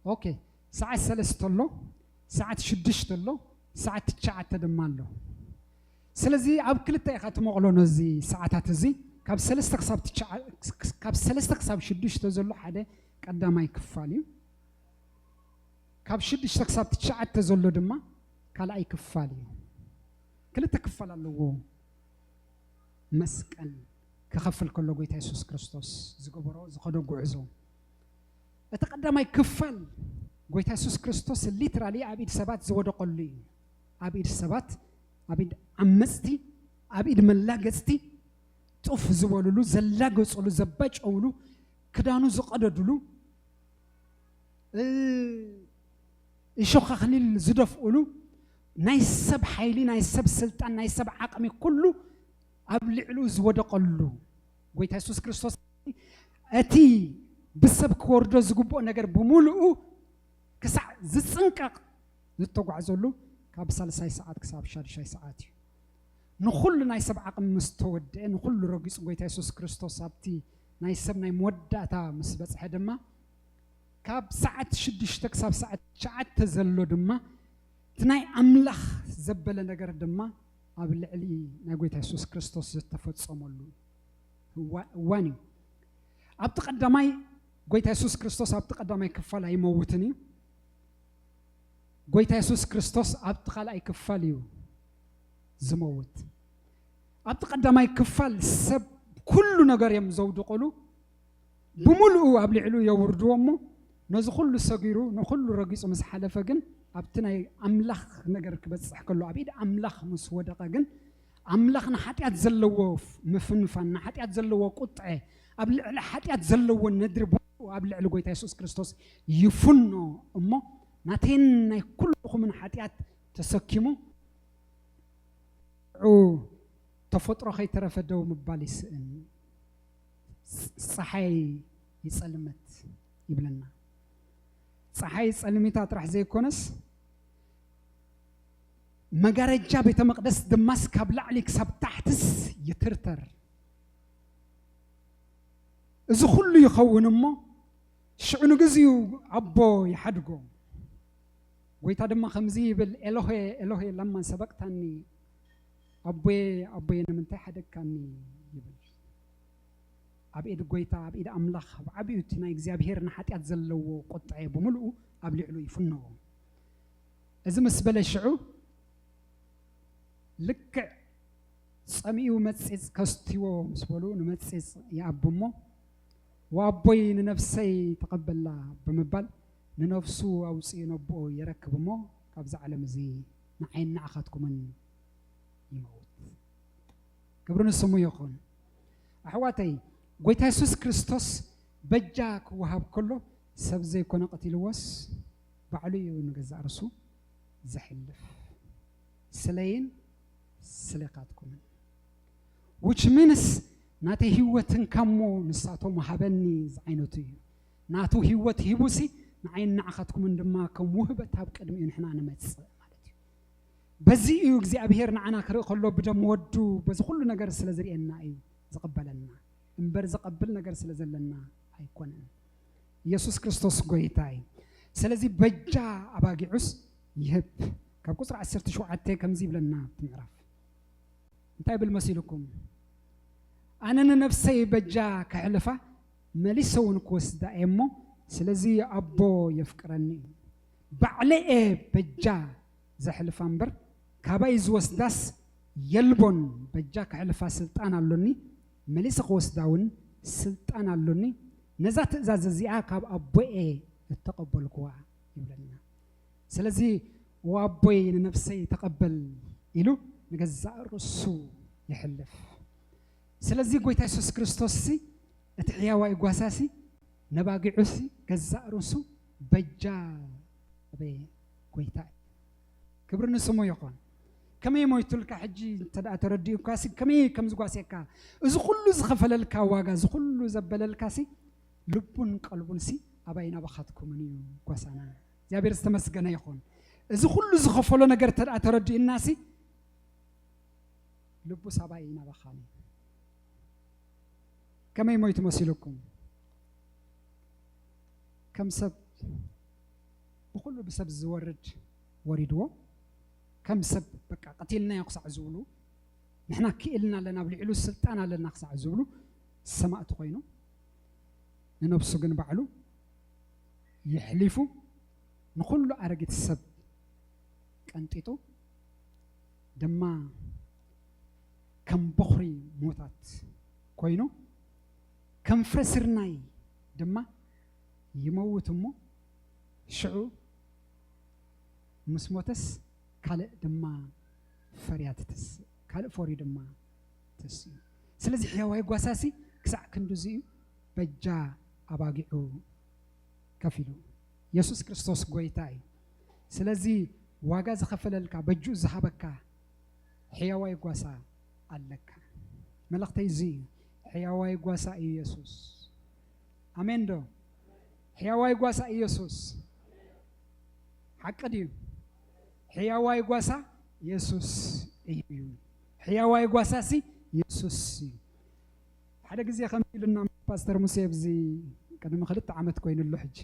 ኦኬ። ሰዓት ሰለስተ ኣሎ፣ ሰዓት ሽዱሽተ ኣሎ፣ ሰዓት ትሽዓተ ድማ ኣሎ። ስለዚ ኣብ ክልተ ኢኻ ትመቕሎ ነዚ ሰዓታት እዚ። ካብ ሰለስተ ክሳብ ትሽዓ-፣ ካብ ሰለስተ ክሳብ ሽዱሽተ ዘሎ ሓደ ቀዳማይ ክፋል እዩ። ካብ ሽዱሽተ ክሳብ ትሽዓተ ዘሎ ድማ ካልኣይ ክፋል እዩ። ክልተ ክፋል ኣለዎ። መስቀል ክኸፍል ከሎ ጎይታ የሱስ ክርስቶስ ዝገበሮ፣ ዝኸዶ ጉዕዞ። እቲ ቀዳማይ ክፋል ጎይታ የሱስ ክርስቶስ ሊትራሊ ኣብ ኢድ ሰባት ዝወደቐሉ እዩ። ኣብ ኢድ ሰባት፣ ኣብ ኢድ ዓመጽቲ፣ ኣብ ኢድ መላገጽቲ፣ ጡፍ ዝበሉሉ፣ ዘላገጹሉ፣ ዘባጨውሉ፣ ክዳኑ ዝቐደዱሉ፣ እ፣ እሾኽ ኣኽሊል ዝደፍኡሉ፣ ናይ ሰብ ሓይሊ፣ ናይ ሰብ ስልጣን፣ ናይ ሰብ ዓቕሚ ኩሉ ኣብ ልዕሊኡ ዝወደቐሉ ጎይታ የሱስ ክርስቶስ፣ እቲ ብሰብ ክወርዶ ዝግብኦ ነገር ብምሉኡ ክሳዕ ዝጽንቀቕ ዝተጓዕዘሉ ካብ ሳልሳይ ሰዓት ክሳብ ሻድሻይ ሰዓት እዩ። ንኹሉ ናይ ሰብ ዓቕሚ ምስ ተወድአ፣ ንኹሉ ረጊጹ ጎይታ የሱስ ክርስቶስ ኣብቲ ናይ ሰብ ናይ መወዳእታ ምስ በጽሐ ድማ፣ ካብ ሰዓት ሽዱሽተ ክሳብ ሰዓት ትሽዓተ ዘሎ ድማ እቲ ናይ ኣምላኽ ዘበለ ነገር ድማ ኣብ ልዕሊ ናይ ጎይታ የሱስ ክርስቶስ ዝተፈጸመሉ እዋ-፣ እዋን እዩ። ኣብቲ ቀዳማይ ጎይታ የሱስ ክርስቶስ ኣብቲ ቀዳማይ ክፋል ኣይመውትን እዩ። ጎይታ የሱስ ክርስቶስ ኣብቲ ካልኣይ ክፋል እዩ ዝመውት። ኣብቲ ቀዳማይ ክፋል ሰብ ኩሉ ነገር እዮም ዘውድቕሉ፣ ብምሉኡ ኣብ ልዕሊኡ የውርድዎ እሞ፣ ነዚ ኩሉ ሰጊሩ፣ ንኹሉ ረጊጹ ምስ ሓለፈ ግን፣ ኣብቲ ናይ ኣምላኽ ነገር ክበጽሕ ከሎ፣ ኣብ ኢድ ኣምላኽ ምስ ወደቐ ግን፣ ኣምላኽ ንሓጢኣት ዘለዎ ምፍንፋን፣ ንሓጢኣት ዘለዎ ቁጥዐ፣ ኣብ ልዕሊ ሓጢኣት ዘለዎ ነድሪ፣ ኣብ ልዕሊ ጎይታ የሱስ ክርስቶስ ይፍኖ እሞ፣ ናተይን ናይ ኩልኹምን ሓጢኣት ተሰኪሙ፣ ተፈጥሮ ከይተረፈ ደው ምባል ይስእን። ጸሓይ ይጸልመት ይብለና። ጸሓይ ጸልሚታ ጥራሕ ዘይኮነስ፣ መጋረጃ ቤተ መቕደስ ድማስ ካብ ላዕሊ ክሳብ ታሕትስ ይትርተር። እዚ ኩሉ ይኸውን እሞ፣ ሽዑ ንግዚኡ ኣቦ ይሓድጎ። ጎይታ ድማ ከምዚ ይብል፣ "ኤሎሄ፣ ኤሎሄ፣ ለማን ሰበቅታኒ?" "ኣቦየ፣ ኣቦየ፣ ንምንታይ ሓደግካኒ?" ይብል። ኣብ ኢድ ጎይታ፣ ኣብ ኢድ ኣምላኽ፣ ኣብ ዓቢኡ እቲ ናይ እግዚኣብሔር ንሓጢኣት ዘለዎ ቁጥዐ ብምልኡ ኣብ ልዕሉ ይፍነዎ። እዚ ምስ በለ ሽዑ፣ ልክዕ ጸሚኡ መጺጽ ከስትዎ ምስ በሉ፣ ንመጺጽ ይኣቡ እሞ፣ "ወኣቦይ፣ ንነፍሰይ ተቐበላ" ብምባል፣ ንነፍሱ ኣውጺኡ ነብኦ የረክብ እሞ፣ ካብዚ ዓለም እዚ ንዓይን ንዓኻትኩምን ይመውት። ክብሪ ንስሙ ይኹን። ኣሕዋተይ፣ ጎይታ የሱስ ክርስቶስ በጃ ክወሃብ ከሎ፣ ሰብ ዘይኮነ ቀቲልዎስ፣ ባዕሉ እዩ ንገዛእ ርሱ ዘሕልፍ። ስለይን ስለካትኩምን። Which means፣ "ናተይ ህይወት እንካሞ ንሳቶም ሃበኒ" ዝዓይነቱ እዩ። ናቱ ህይወት ሂቡሲ፣ ንዓይን ንዓኻትኩምን ድማ ከም ውህበት ኣብ ቅድሚኡ ንሕና ንመጽእ ማለት እዩ። በዚ እዩ እግዚኣብሔር ንዓና ክርኢ ከሎ፣ ብደም ወዱ በዚ ኩሉ ነገር ስለ ዝርእየና እዩ ዝቕበለና። እምበር ዘቐብል ነገር ስለ ዘለና ኣይኮነን። ኢየሱስ ክርስቶስ ጎይታ እዩ። ስለዚ በጃ ኣባጊዑስ ይህብ። ካብ ቁጽሪ ዓሰርተ ሸውዓተ ከምዚ ይብለና ኣብቲ ምዕራፍ። እንታይ ይብል መሲልኩም? "ኣነ ንነፍሰይ በጃ ከሕልፋ መሊሰ እውን ክወስዳ እየ እሞ፣ ስለዚ ኣቦ የፍቅረኒ እዩ። ባዕለየ በጃ ዘሕልፋ እምበር፣ ካባይ ዝወስዳስ የልቦን። በጃ ከሕልፋ ስልጣን ኣሎኒ፣ መሊሰ ክወስዳ እውን ስልጣን ኣሎኒ። ነዛ ትእዛዝ እዚኣ ካብ ኣቦየ እተቐበልኩዋ" ይብለና። ስለዚ "ወኣቦይ፣ ንነፍሰይ ተቐበል" ኢሉ ንገዛእ ርእሱ የሕልፍ። ስለዚ ጎይታ የሱስ ክርስቶስሲ፣ እቲ ሕያዋይ ጓሳሲ፣ ነባጊዑሲ ገዛእ ርእሱ በጃ በየ ጎይታ እዩ። ክብሪ ንስሙ ይኹን። ከመይ ሞይቱልካ ሕጂ እንተ ደኣ ተረዲኡካሲ፣ ከመይ ከም ዝጓስየካ፣ እዚ ኩሉ ዝኸፈለልካ ዋጋ፣ እዚ ኩሉ ዘበለልካሲ፣ ልቡን ቀልቡንሲ ኣባይን ኣባኻትኩምን እዩ ጓሳና። እግዚኣብሔር ዝተመስገነ ይኹን። እዚ ኩሉ ዝኸፈሎ ነገር እንተ ደኣ ተረዲኡናሲ፣ ልቡ ሳባይ ናባኻኒ። ከመይ ሞይቱ መሲልኩም? ከም ሰብ፣ ብኹሉ ብሰብ ዝወርድ ወሪድዎ። ከም ሰብ በቃ ቀቲልናዮ ክሳዕ ዝብሉ፣ ንሕና ክኢልና ኣለና፣ ኣብ ልዕሉ ስልጣን ኣለና ክሳዕ ዝብሉ ሰማእቲ ኮይኑ፣ ንነብሱ ግን ባዕሉ የሕሊፉ ንኹሉ ኣረጊት ሰብ ቀንጢጡ ድማ ከም በኹሪ ሞታት ኮይኑ፣ ከም ፍረ ስርናይ ድማ ይመውት እሞ፣ ሽዑ ምስ ሞተስ ካልእ ድማ ፈርያ ትትስእ፣ ካልእ ፈርዩ ድማ ተስኡ። ስለዚ ሕያዋይ ጓሳሲ ክሳዕ ክንድዚ እዩ በጃ ኣባጊዑ ከፊሉ። የሱስ ክርስቶስ ጎይታ እዩ። ስለዚ ዋጋ ዝኸፈለልካ፣ በጅኡ ዝሃበካ ሕያዋይ ጓሳ ኣለካ። መልእኽተይ እዚ እዩ። ሕያዋይ ጓሳ እዩ የሱስ። ኣሜን ዶ? ሕያዋይ ጓሳ እዩ የሱስ። ሓቂ ድዩ? ሕያዋይ ጓሳ የሱስ እዩ። ሕያዋይ ጓሳሲ የሱስ እዩ። ሓደ ግዜ ከምዚ ኢሉና ፓስተር ሙሴ፣ ኣብዚ ቅድሚ ክልተ ዓመት ኮይኑሉ ሕጂ፣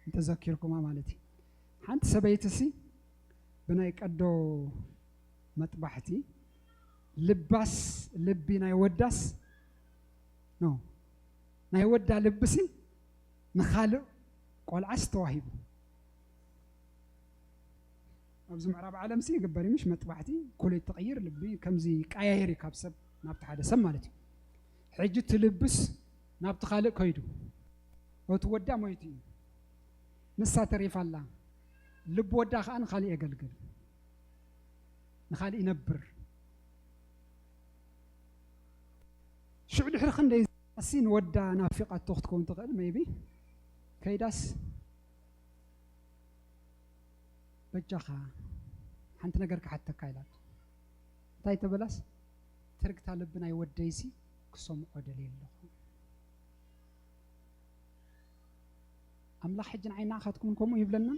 እንተዘኪርኩማ ማለት እዩ። ሓንቲ ሰበይትሲ ብናይ ቀዶ መጥባሕቲ ልባስ፣ ልቢ ናይ ወዳስ፣ ኖ፣ ናይ ወዳ ልብሲ ንኻልእ ቆልዓስ ተዋሂቡ። ኣብዚ ምዕራብ ዓለምሲ ይግበር እዩ፣ ምሽ መጥባሕቲ፣ ኮሌት ትቕይር፣ ልቢ ከምዚ ይቀያየር እዩ ካብ ሰብ ናብቲ ሓደ ሰብ ማለት እዩ። ሕጂ እቲ ልብስ ናብቲ ካልእ ከይዱ፣ እቲ ወዳ ሞይቱ እዩ። ንሳ ተሪፋ ኣላ። ልቢ ወዳ ከዓ ንኻሊእ የገልግል፣ ንኻሊእ ይነብር። ሽዑ ድሕሪ ክንደይ እሲ ንወዳ ናፊቓቶ ክትከውን ትኽእል። ሜይቢ ከይዳስ በጃኻ ሓንቲ ነገር ክሓተካ ኢላቶ። እንታይ ተበላስ? ትርግታ ልቢ ናይ ወደይሲ ክሰምዖ ደልየ ኣለኹ። ኣምላኽ ሕጂ ንዓይ ንዓኻትኩምን ከምኡ ይብለና።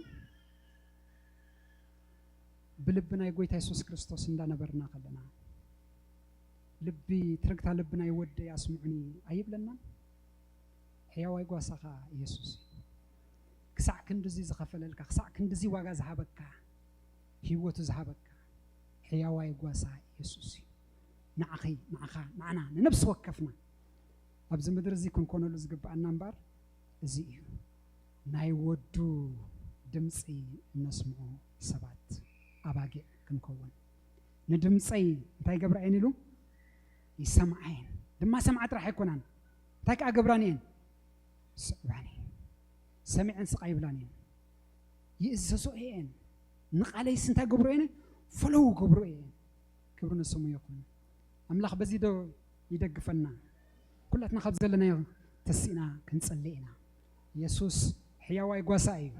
ብልቢ ናይ ጎይታ የሱስ ክርስቶስ እንዳነበርና ከለና፣ ልቢ ትርግታ ልቢ ናይ ወደይ ኣስምዑኒ ኣይብለናን? ሕያዋይ ጓሳ ኸኣ ኢየሱስ እዩ። ክሳዕ ክንድዚ ዝኸፈለልካ፣ ክሳዕ ክንድዚ ዋጋ ዝሃበካ፣ ህይወቱ ዝሃበካ ሕያዋይ ጓሳ ኢየሱስ እዩ። ንዓኺ፣ ንዓኻ፣ ንዓና፣ ንነብሲ ወከፍና ኣብዚ ምድሪ እዚ ክንኮነሉ ዝግብኣና እምበር እዚ እዩ። ናይ ወዱ ድምፂ እነስምዖ ሰባት ኣባጊዕ ክንከውን። ንድምፀይ እንታይ ገብራ እየን ኢሉ ይሰምዓ እየን። ድማ ሰምዓ ጥራሕ ኣይኮናን፣ እንታይ ከዓ ገብራ እየን? ስዕባኒ። ሰሚዐን ስቃ ይብላን እየን። ይእዘዞ እየን። ንቃለይስ እንታይ ገብሮ እየን? ፈለው ገብሮ እየን። ክብሪ ንስሙ ይኹን። ኣምላኽ በዚ ዶ ይደግፈና? ኩላትና ካብ ዘለናዮ ተሲእና ክንጸሊ ኢና። የሱስ ሕያዋይ ጓሳ እዩ።